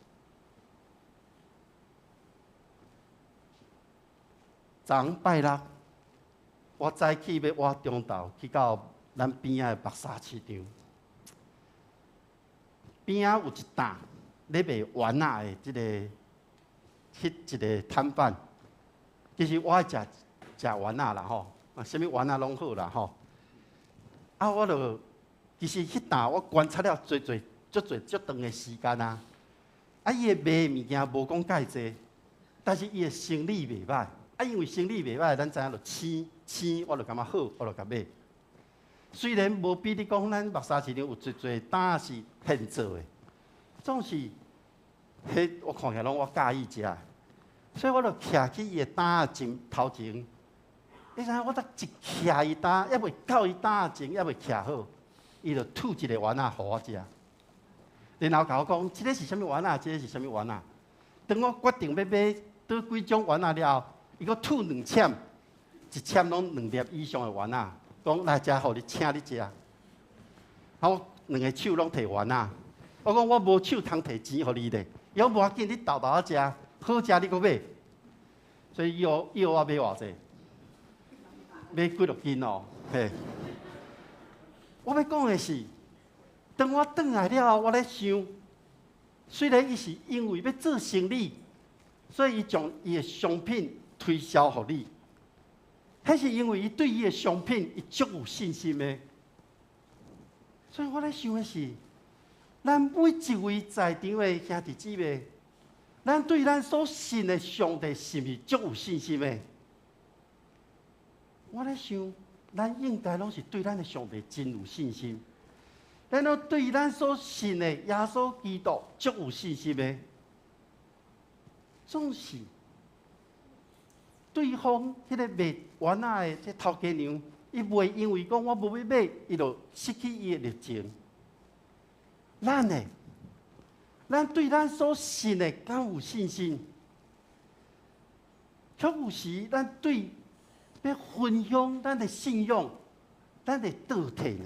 昨昏拜六，我早起欲倚中晝去到咱邊仔的白沙市場，邊仔有一擔咧賣丸仔的這个，彼一个攤販。其實我愛食食丸仔啦吼，啊，啥物丸仔攏好啦吼。啊，我就其實彼擔我觀察了濟濟足濟足長的時間啊。啊，伊的賣的物件無講蓋濟，但是伊的生理袂䆀。啊，因為生理袂䆀，咱知影就鮮鮮，我就感覺好，我就共買。雖然無比你講咱白沙市場有濟濟擔是現做的，總是彼我看起來攏我佮意食，所以我就徛去伊的擔仔前頭前。你知影我才一徛伊擔，猶未到伊擔仔前，猶未徛好，伊就吐一个丸仔予我食。然後共我講，這个是啥物丸仔？這个是啥物丸仔？當我決定欲買佗幾種丸仔了後，伊閣吐兩簽，一簽攏兩粒以上的丸仔，講來遮予你，請你食。啊，我兩个手攏提丸仔，我講我無手通提錢予你咧，伊講無要緊，你沓沓仔食，好食你閣買。所以伊予伊予我買偌濟？買幾落斤哦，嘿。我欲講的是，當我轉來了後，我咧想，雖然伊是因為欲做生理，所以伊將伊的商品推銷予你，彼是因為伊對伊的商品伊足有信心的。所以我咧想的是，咱每一位在場的兄弟姊妹，咱對咱所信的上帝是毋是足有信心的？我咧想，咱應該攏是對咱的上帝真有信心，咱攏對咱所信的耶穌基督足有信心的。總是對方彼个賣丸仔的這頭家娘，伊袂因為講我無欲買，伊就失去伊的熱情。咱呢？咱對咱所信的敢有信心？卻有時咱對欲分享咱的信仰，咱會倒退呢？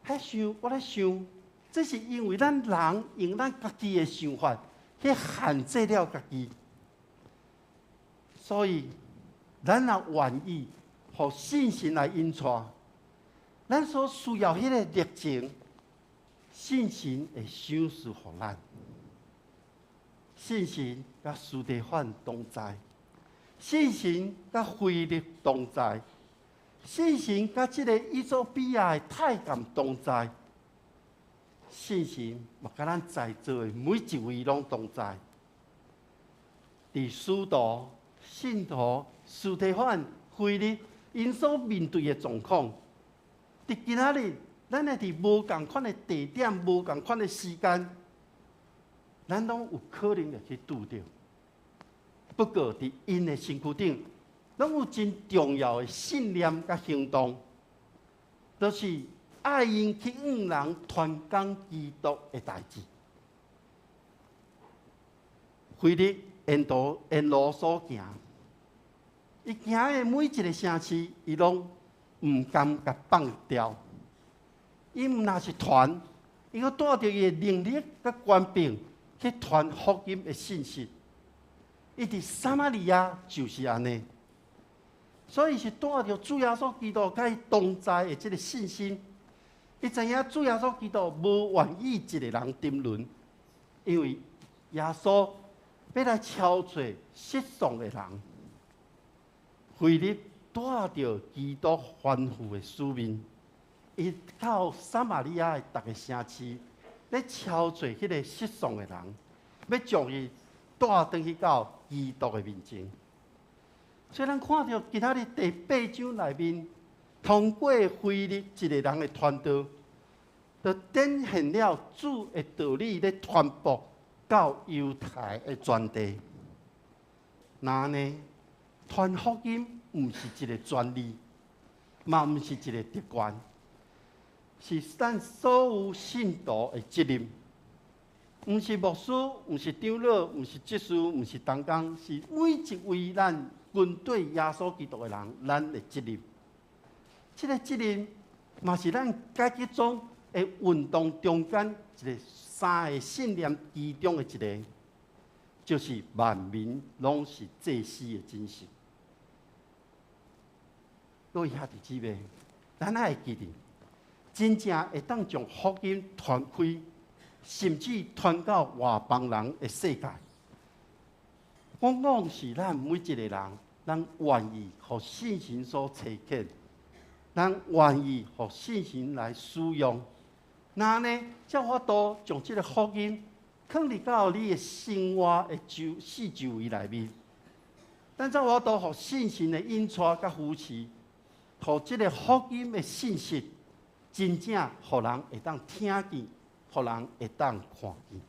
彼想，我咧想，這是因為咱人用咱家己的想法去限制了家己，所以咱若願意予信神來引帶，咱所需要彼个熱情，信神會賞賜予咱。信神佮司提反同在，信神佮腓力同在，信神佮這个衣索比亞的太監同在，信神嘛佮咱在座的每一位攏同在。佇使徒、信徒、司提反、腓力，𪜶所面對的狀況，佇今仔日，咱會佇無仝款的地點、無仝款的時間，咱攏有可能會去拄著。不過，佇𪜶的身軀頂，攏有真重要的信念佮行動，就是愛𪜶去向人傳講基督的代誌。腓力沿途沿路所行，伊行的每一个城市，伊攏毋甘共放掉。伊毋若是傳，伊閣帶著伊的能力佮權柄去傳福音的信息。伊佇撒瑪利亞就是按呢，所以是帶著主耶穌基督佮伊同在的這个信心。伊知影主耶穌基督無願意一个人沉淪，因為耶穌欲來召找失喪的人。腓力帶著基督吩咐的使命，伊到撒瑪利亞的逐个城市，咧召找彼个失喪的人，欲將伊帶轉去到基督的面前。所以咱看著今仔日第八章內面，通過腓力一个人的傳道，就展現了主的道理咧傳播到猶太的全地。那呢，傳福音毋是一个專利，嘛毋是一个特權，是咱所有信徒的責任。毋是牧師，毋是長老，毋是執事，毋是同工，是每一位咱跟隨耶穌基督的人，咱的責任。這個責任嘛是咱改革宗的運動中間一个三个信念其中的一个，就是萬民攏是祭司的精神。各位兄弟姊妹，咱愛會記得，真正會當將福音傳開，甚至傳到外邦人的世界，往往是咱每一個人，咱願意予聖神所差遣，咱願意予聖神來使用，那呢，才有法度將這个福音囥佇到你的生活的周四周圍內面，咱才有法度予聖神的引帶佮扶持，予這个福音的信息真正予人會當聽見，予人會當看見。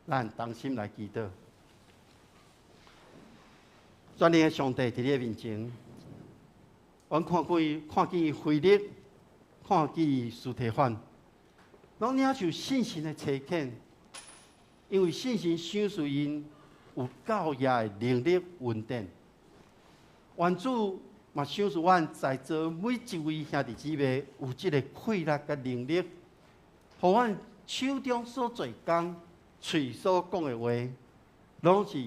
咱同心來祈禱，全能的上帝佇你的面前，阮看見腓力，看見司提反，攏領受聖神的差遣，因為聖神賞賜𪜶有教業的能力恩典。願主嘛賞賜阮在座每一位兄弟姊妹有這个氣力佮能力，予阮手中所做工、喙所講的話，攏是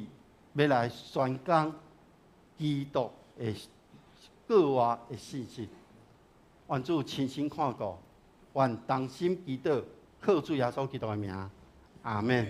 欲來宣講基督的過活的信息。願主親身看顧，願同心祈禱，靠主耶穌基督的名，阿們。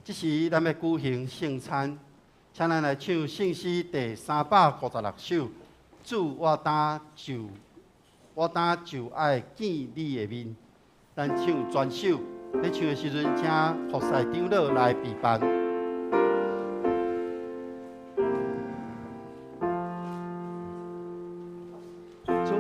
這時，咱欲舉行聖餐，請咱來唱聖詩第356首。主，我當就愛見你的面。咱唱全首，咧唱的時陣，請服侍長老來備辦。主，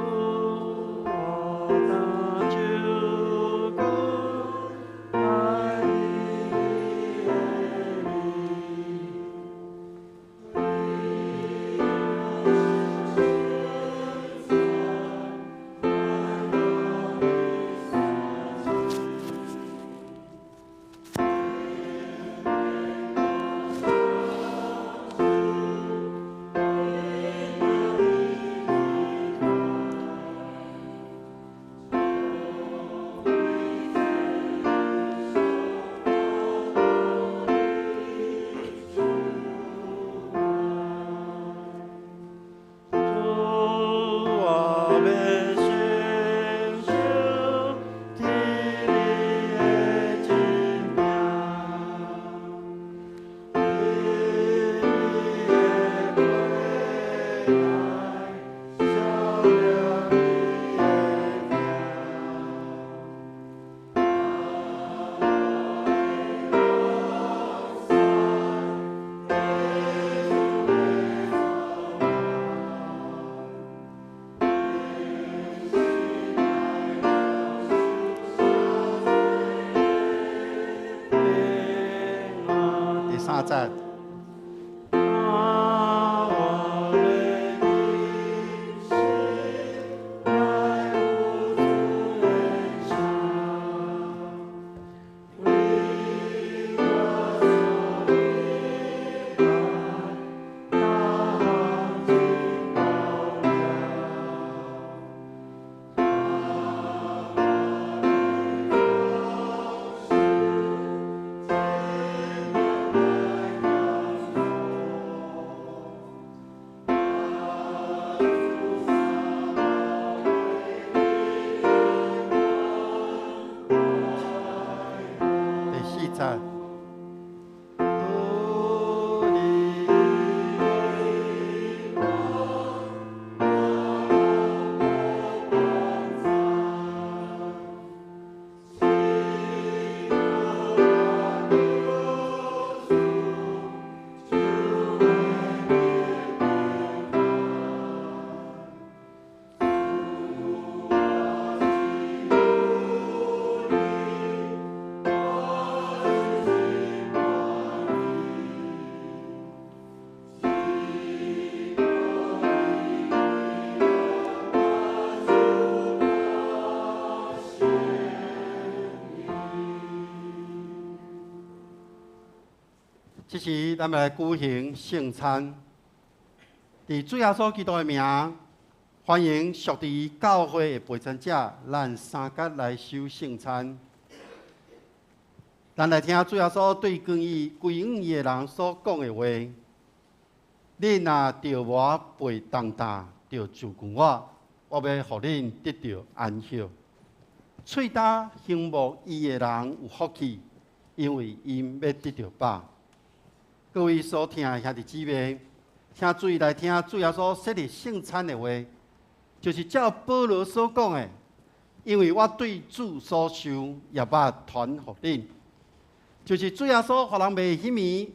三節。第四節。這時，咱來舉行聖餐。佇主耶穌基督的名，歡迎屬佇教會的陪餐者，咱三角來守聖餐。咱來聽主耶穌對歸伊歸向伊的人所講的話：恁若著我背重擔，著就近我，我欲予恁得著安息。喙焦向慕義的人有福氣，因為𪜶欲得著飽。各位所聽的兄弟姊妹，請注意來聽主耶穌設立聖餐的話，就是照保羅所講的，因為我對主所受，也欲傳予恁。就是主耶穌予人賣彼暝，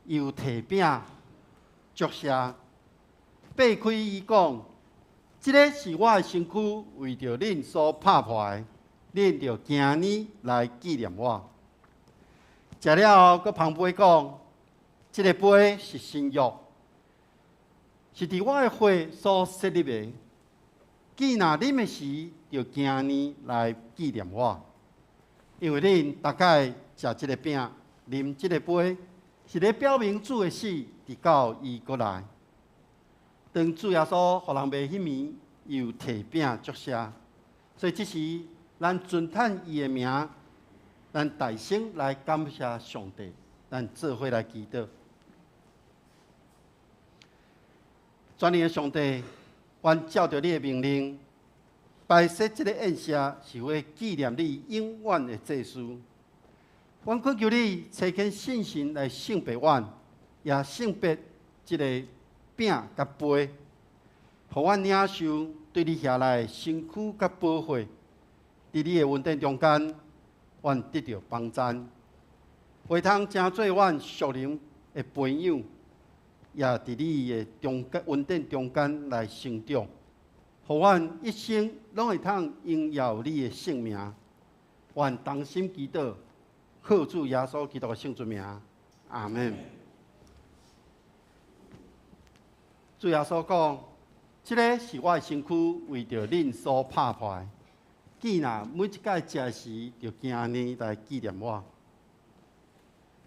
又提餅祝謝，擘開伊講：這个是我的身軀，為著恁所拍破的，恁著行呢來紀念我。食了後，閣捧杯講：這个杯是新約，是佇我的血所設立的。既若啉的時，著行呢來紀念我。因為恁逐擺食這个餅、啉這个杯，是咧表明主的死，直到伊閣來。當主耶穌予人賣彼暝，又提餅祝謝，所以這時咱尊嘆伊的名，咱大聲來感謝上帝，咱做伙來祈禱。全能的上帝，阮照著你的命令，擺設這个宴席，是為紀念你永遠的祭司。阮懇求你差遣聖神來聖別阮，也聖別這个餅佮杯，予阮領受對你遐來的身軀佮寶血。佇你的恩典中間，阮得著幫贊，會通成做阮屬靈的培養，也佇你的中間恩典中間來成長，予阮一生攏會通榮耀你的聖名。阮同心祈禱，靠主耶穌基督的聖尊名，阿們。主耶穌講：這个是我的身軀，為著恁所拍破的。既若每一擺食時，就行呢來紀念我。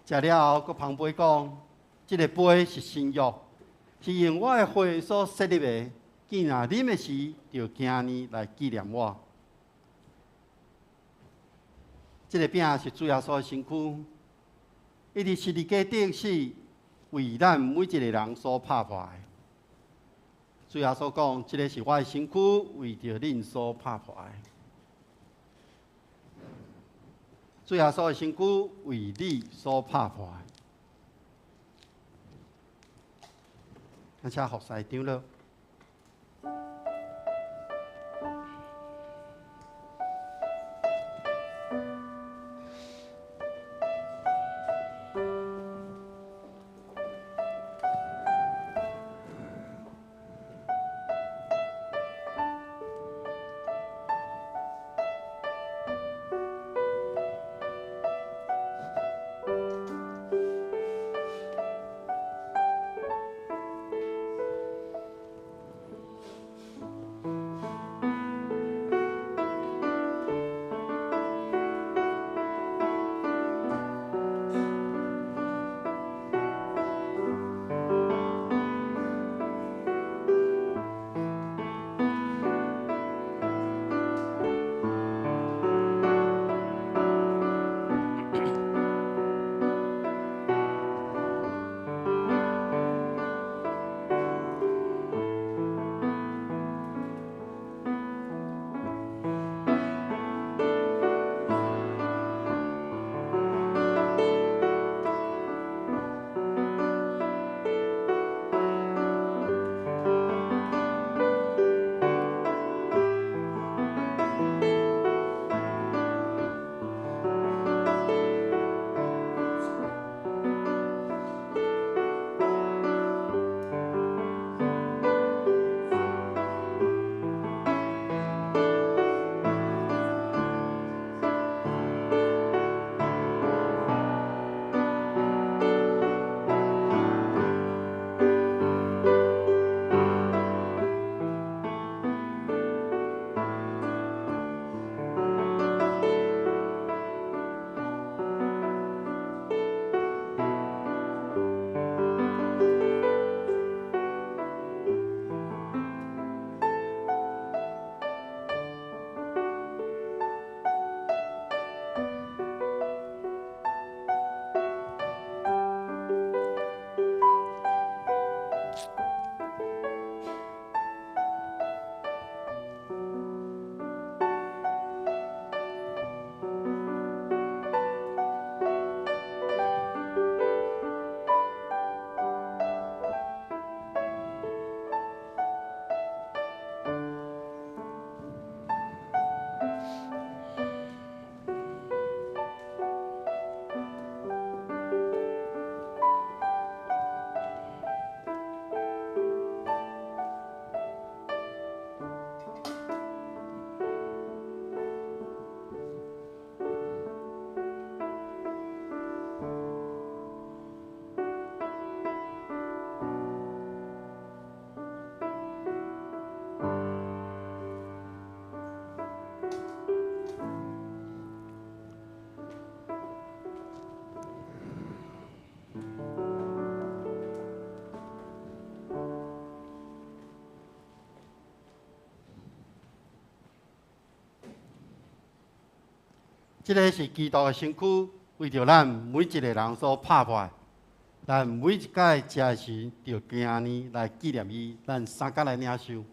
食了後，閣捧杯講：這个杯是新約，是用我的血所設立的。既若啉的時，就行呢來紀念我。這个餅是主耶穌的身軀，伊佇十字架頂死，為咱每一个人所拍破的。主耶穌講：這个是我的身軀，為著恁所拍破的。主耶穌的身軀為你所拍破的。咱請服侍長老。這个是基督的身軀，為著咱每一个人所拍破。咱每一擺食的時，就行按呢來紀念伊。咱相共來領受。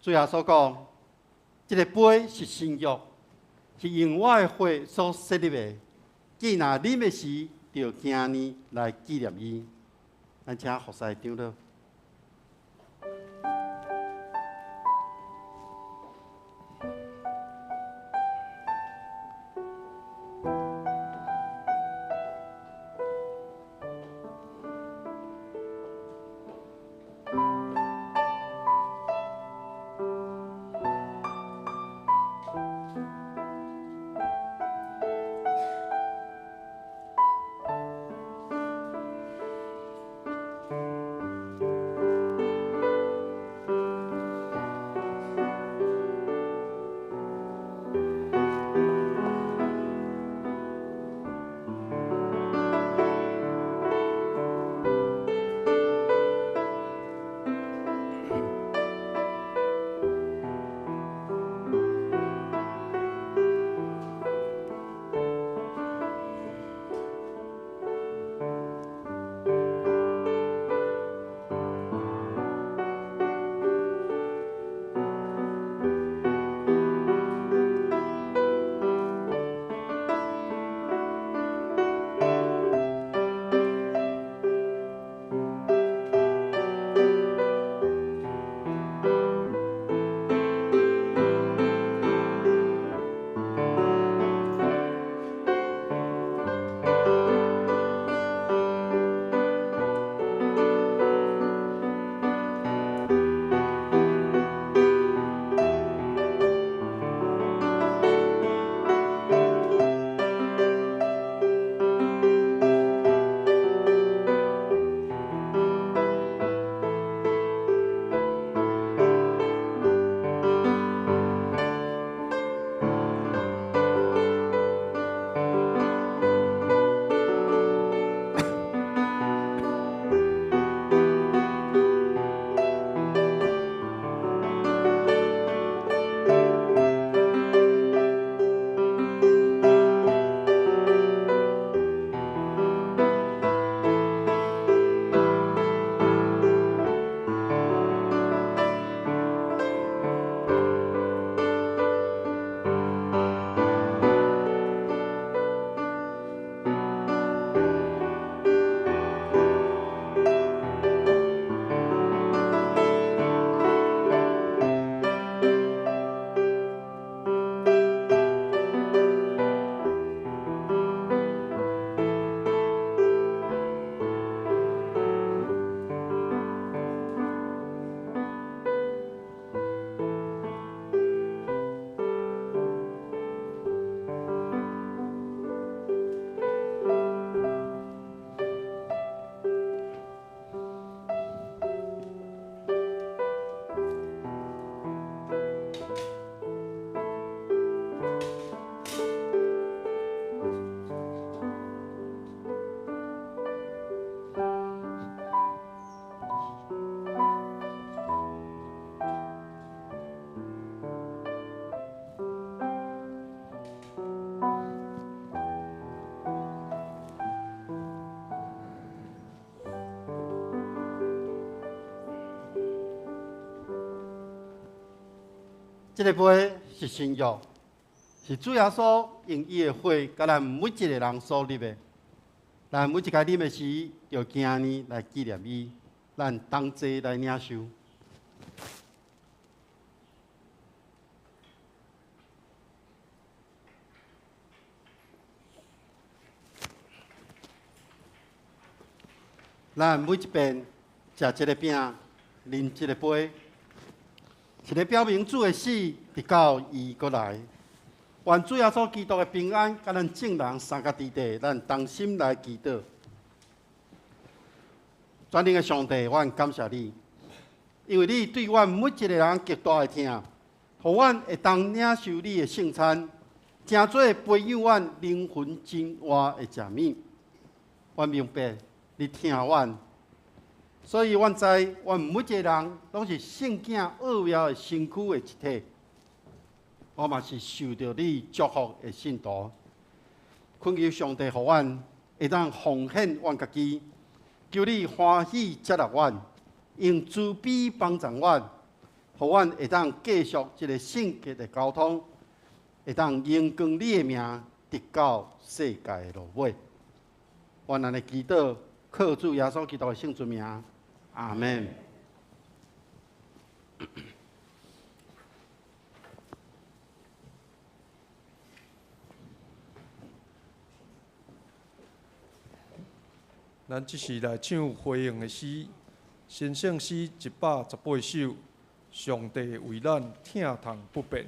主耶穌講，這个杯是新約，是用我的血所設立的。既若啉的時，就行按呢來紀念伊。咱請服侍長老。這个杯是新約，是主耶穌用伊的血，共咱每一个人所立的。咱每一擺啉的時，就行按呢來紀念伊。咱同齊來領受。咱每一遍食這个餅，啉這个杯，是咧表明主的死，直到伊閣來。願主耶穌基督的平安，佮咱眾人相佮佇底，咱同心來祈禱。全能的上帝，阮感謝你，因為你對阮每一个人極大的疼，予阮會當領受你的聖餐。成做培養阮靈魂真活的食物。阮明白你疼阮，所以阮知，阮每一个人攏是聖囝奧妙的身軀的一體。我嘛是受著你祝福的信徒，懇求上帝予阮會當奉獻阮家己，求你歡喜接納阮，用慈悲幫助阮，予阮會當繼續這个聖潔的交通，會當榮光你的名，直到世界的落尾。阮按呢祈禱，靠主耶穌基督的聖尊名，阿們。咱這時來唱回應的詩，神聖詩118首，上帝為咱疼痛不變。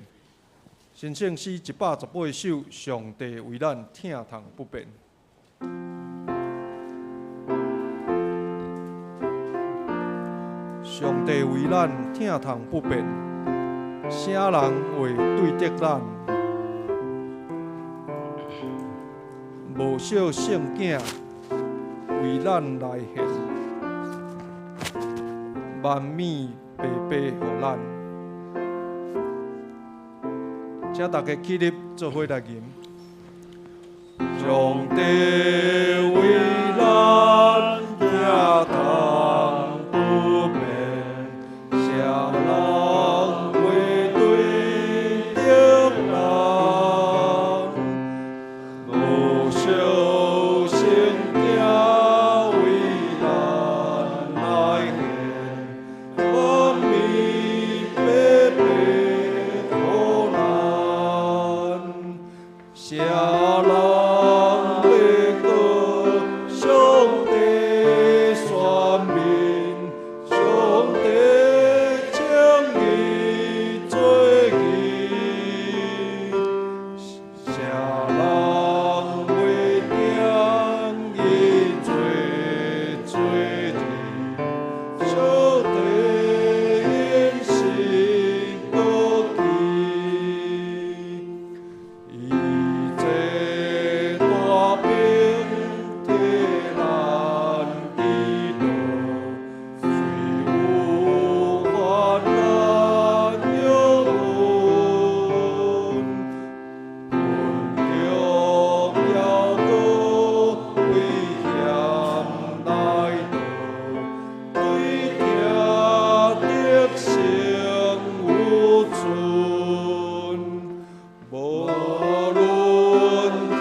神聖詩118首，上帝為咱疼痛不變。上帝為咱疼痛不變，啥人話對得咱？無惜聖囝為咱來獻，萬物白白予咱。請大家起立，做伙來吟。上帝為咱疼痛不變，啥人會對得咱？無惜聖囝為咱來獻，萬物白白予咱。啥人欲告上帝選民？上帝稱伊做義。啥人袂定伊做罪人？上帝應是高義。伊這大兵替咱治樂，雖有患難憂恨，困境猶閣危險來到，對疼得勝有存。無論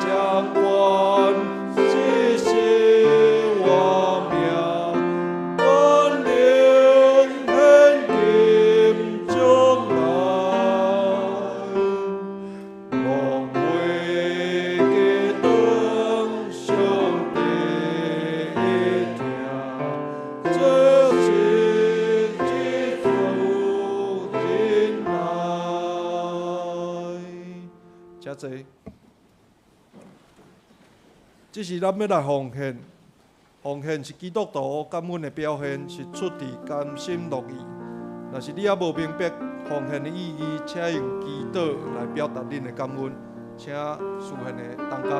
將關死生活命，願靈現今將來，攏袂記當上帝的疼，這是這主忍耐。請坐。這是咱欲來奉獻，奉獻是基督徒感恩的表現，是出自甘心樂意。若是你猶無明白奉獻的意義，請用祈禱來表達恁的感恩。請司獻的同工。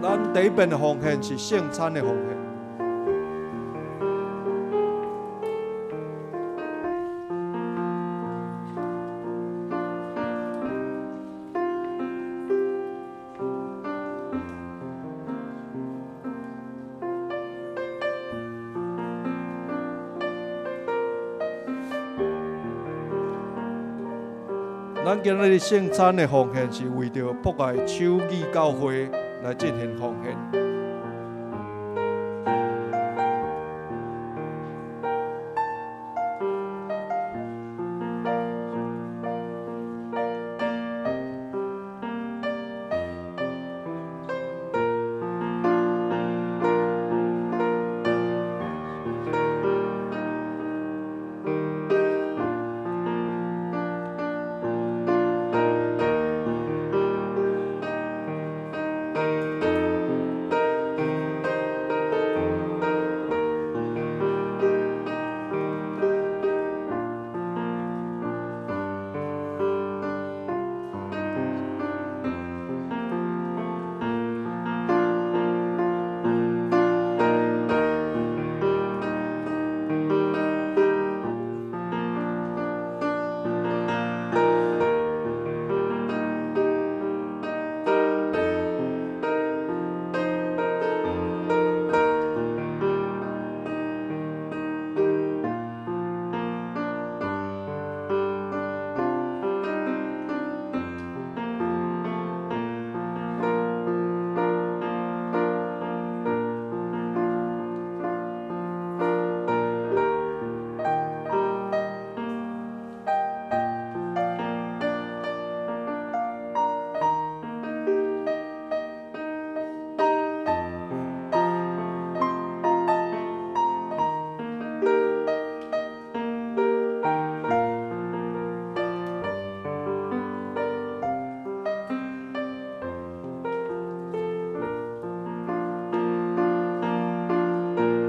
咱第一遍的奉獻是聖餐的奉獻。咱今日聖餐的奉獻是為著博愛手語教會來進行奉獻。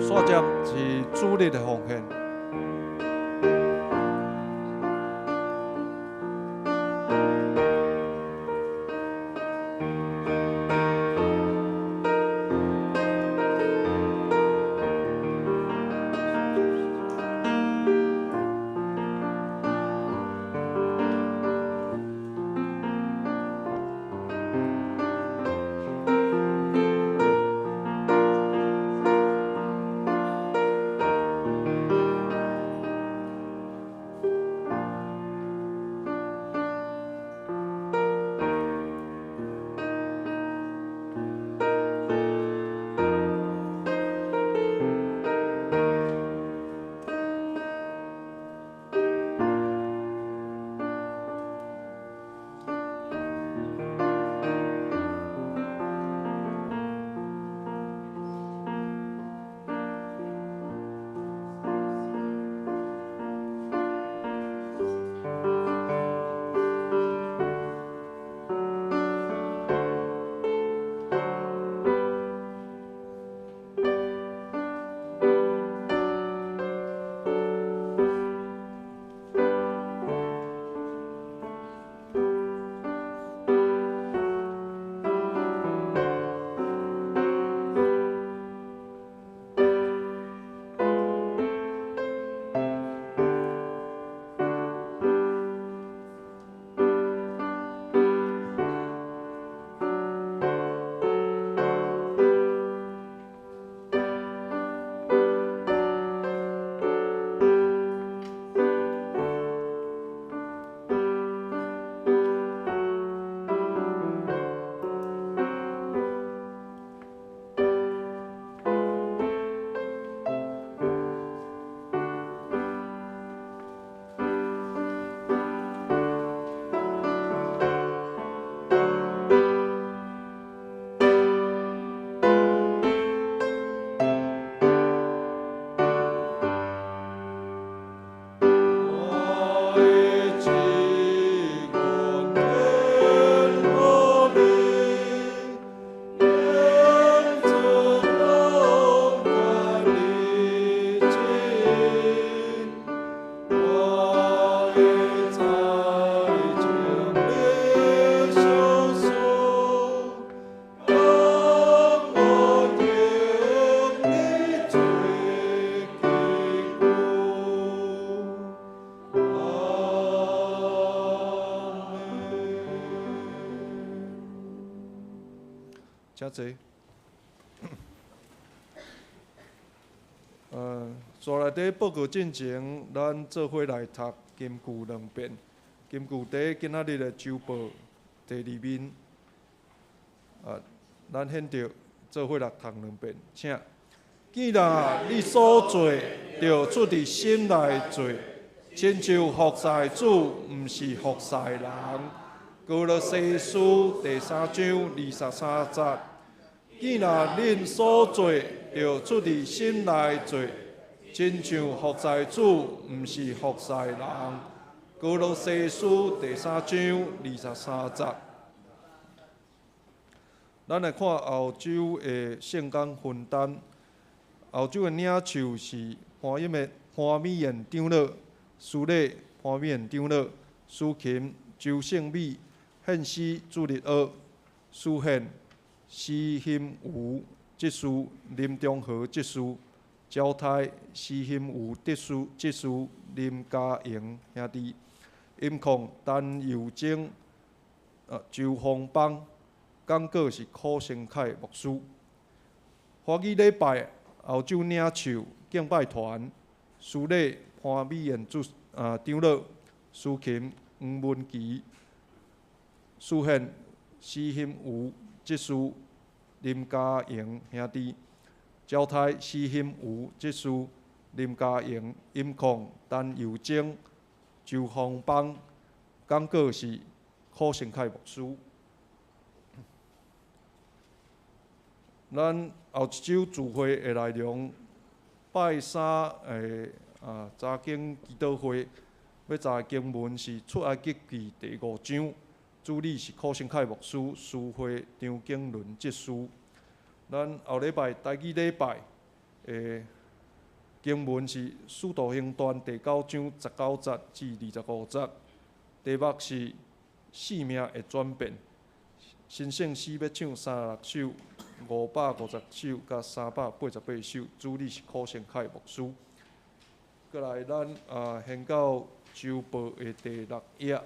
煞接是主日的奉獻。請坐。煞來佇報告進前，咱做伙來讀金句兩遍。金句佇今仔日的週報第二面。咱現著做伙來讀兩遍，請。既然你所做，著出佇心內做，親像服侍主，毋是服侍人。歌羅西書第三章二十三節。既然恁所做，著出佇心內做，親像服侍主，毋是服侍人。歌羅西書第三章二十三節。咱來看後週的聖工分擔。後週的領袖是潘美燕長老、司禮潘美燕長老、司琴周勝美、獻詩朱立学、司献施欣瑜执事、林中和执事、交代施欣瑜执事、执事林嘉莹兄弟、音控陈佑贞、周峰邦，讲稿是柯成凯牧师。华语礼拜后周领袖敬拜团，司礼潘美燕主长老，司琴黄文琪，司献施欣瑜执事林嘉莹兄弟，交代施欣瑜执事林嘉莹，音控陈佑贞、周峰邦，讲稿是柯成凯牧师。咱后一周聚会的内容，拜三的查经祈祷会，欲查的经文是出埃及记第五章，主理是柯成凯牧师，司会张景伦执事。咱后礼拜台语礼拜的經文是《使徒行傳》第九章十九節至二十五節。題目是生命會轉變。新聖詩欲唱三十六首、550首佮388首，主禮是柯成凱牧師。過來，咱啊，掀到週報的第六頁。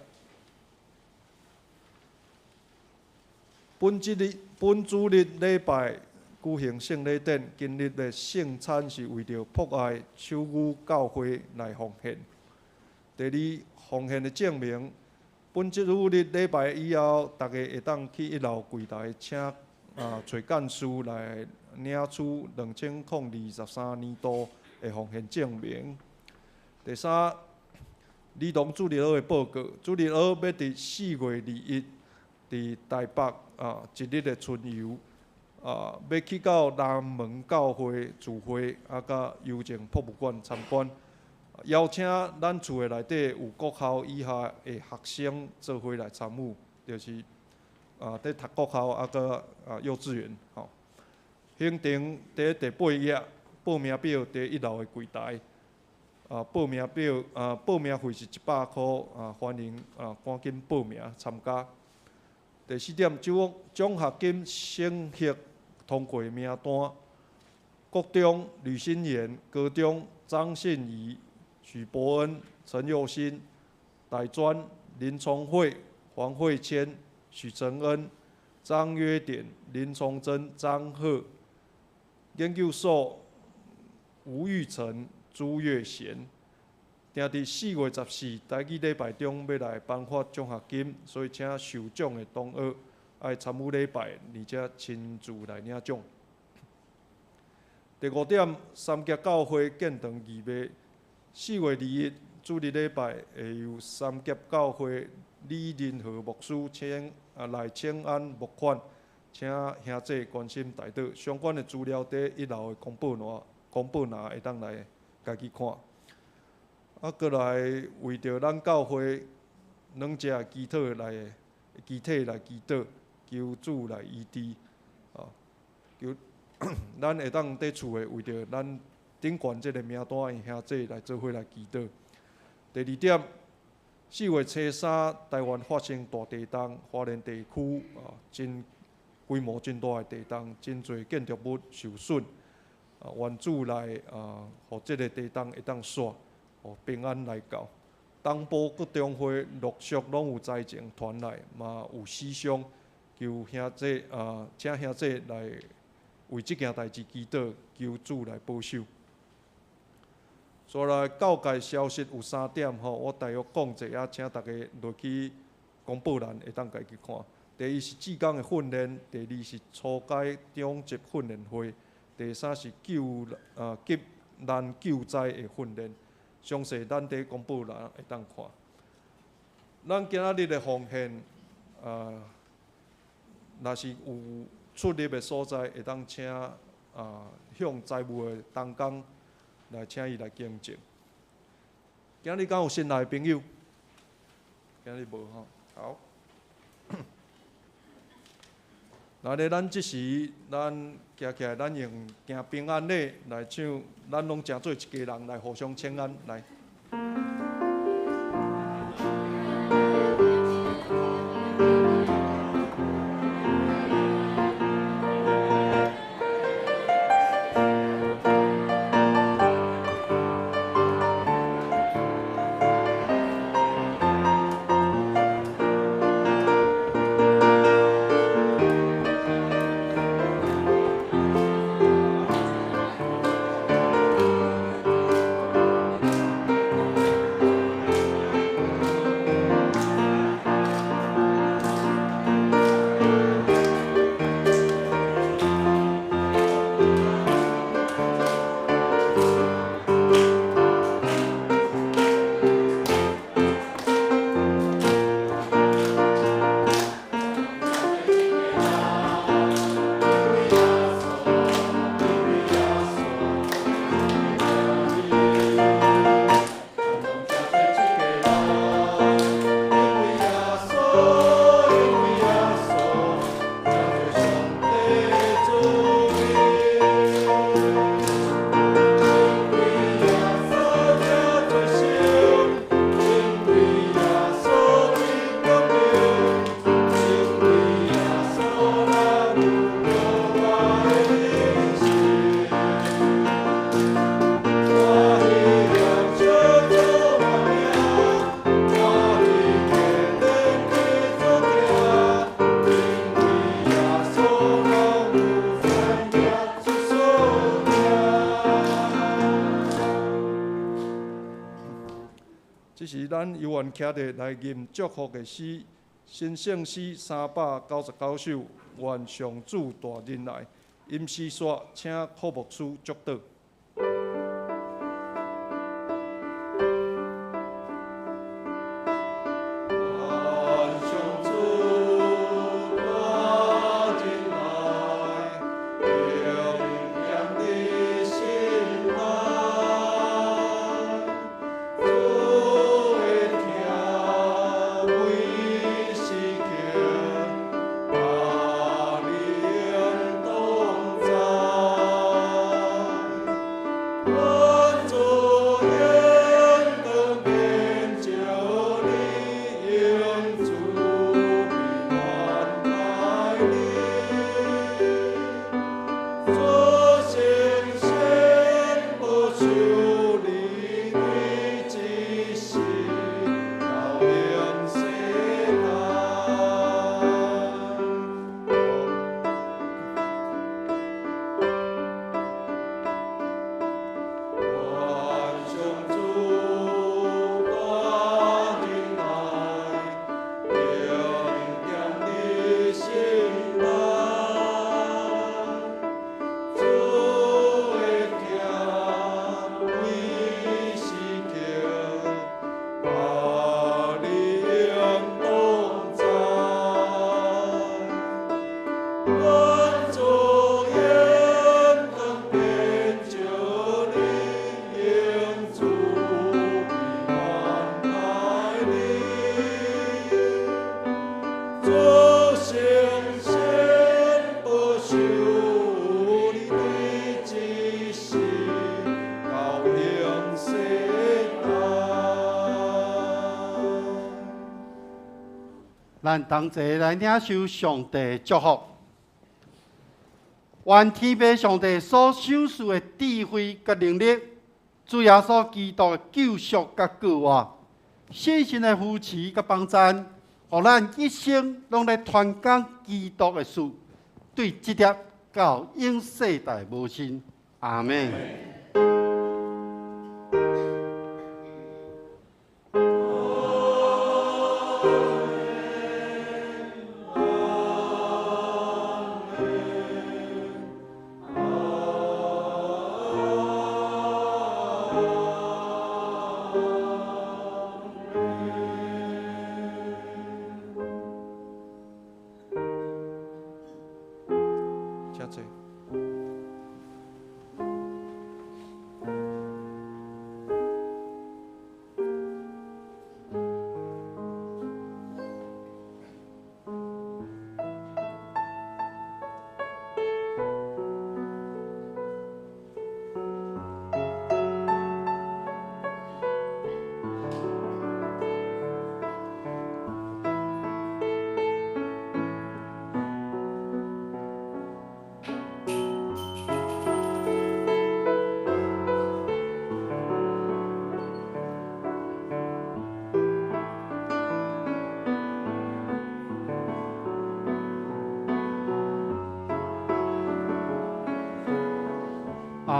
本節日、本主日禮拜舉行聖禮典，今日的聖餐是為著博愛手語教會來奉獻。第二，奉獻的證明，本節日禮拜以後，逐家會當去一樓櫃台請啊揣幹事來領取2023年度的奉獻證明。第三，兒童主日學的報告，主日學欲佇4月21佇台北啊一日的春遊啊，欲去到南門教會聚會，啊，佮郵政博物館參觀。邀請咱厝的內底有國校以下的學生做伙來參與，就是啊，佇讀國校啊，佮啊幼稚園吼。行程佇第八頁，報名表佇一樓的櫃台。啊，報名表啊，報名費是100箍啊，歡迎啊，趕緊報名參加。第四點，獎獎學金審核通過名單，國中呂新賢，高中張信儀、許伯恩、陳佑新，大專林聰慧、黃慧謙、許承恩、張約典、林崇珍、張赫，研究所吳玉成、朱月賢。定佇4月14台語禮拜中欲來頒發獎學金，所以請受獎的同學愛參與禮拜，而且親自來領獎。第五點，三峽教會建堂預備，4月21主日禮拜會由三峽教會李仁和牧師請啊來請安募款，請兄弟關心代禱。相關的資料佇一樓的公布欄，公布欄會當來家己看。啊，閣來為著咱教會兩隻肢體來肢體來祈禱，求主來醫治，啊，求咱會當佇厝的為著咱頂懸這个名單的兄弟來做伙來祈禱。第二點，4月初三，台灣發生大地動，花蓮地區啊，真規模真大的地動，真濟建築物受損，啊，願主來啊，予這个地動會當煞。予平安來到，東部各中會陸續攏有災情傳來，嘛有死傷，求兄弟啊，請兄弟來為這件代誌祈禱，求主來保守。煞來教界消息有三點吼，我大約講者啊，請逐家落去公布欄會當家己看。第一是志工的訓練，第二是初階中級訓練會，第三是救啊急難救災的訓練。詳細咱佇公布欄會當看。咱今仔日的奉獻，啊，若是有出入的所在，會當請啊向財務的同工來請伊來更正。今日敢有新來的朋友？今日無吼。好。來咧，咱這時咱行起來，咱用行平安禮來唱，咱攏誠做一家人來互相請安來。咱犹原徛伫来吟祝福的诗，新圣诗399首，愿上主大仁爱。吟诗煞，请柯牧师祝祷。咱同齐来领受上帝的祝福。愿天父上帝所赏赐的智慧佮能力，主耶稣基督的救赎佮救活，圣神的扶持佮帮助，予咱一生拢咧传讲基督的事，对这粒到永世代无尽。阿们。请坐。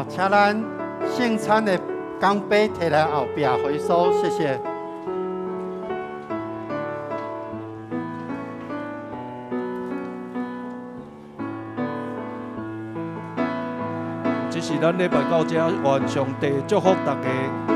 请咱圣餐的钢杯提来后壁回收，谢谢。这是咱礼拜到这，愿上帝祝福大家。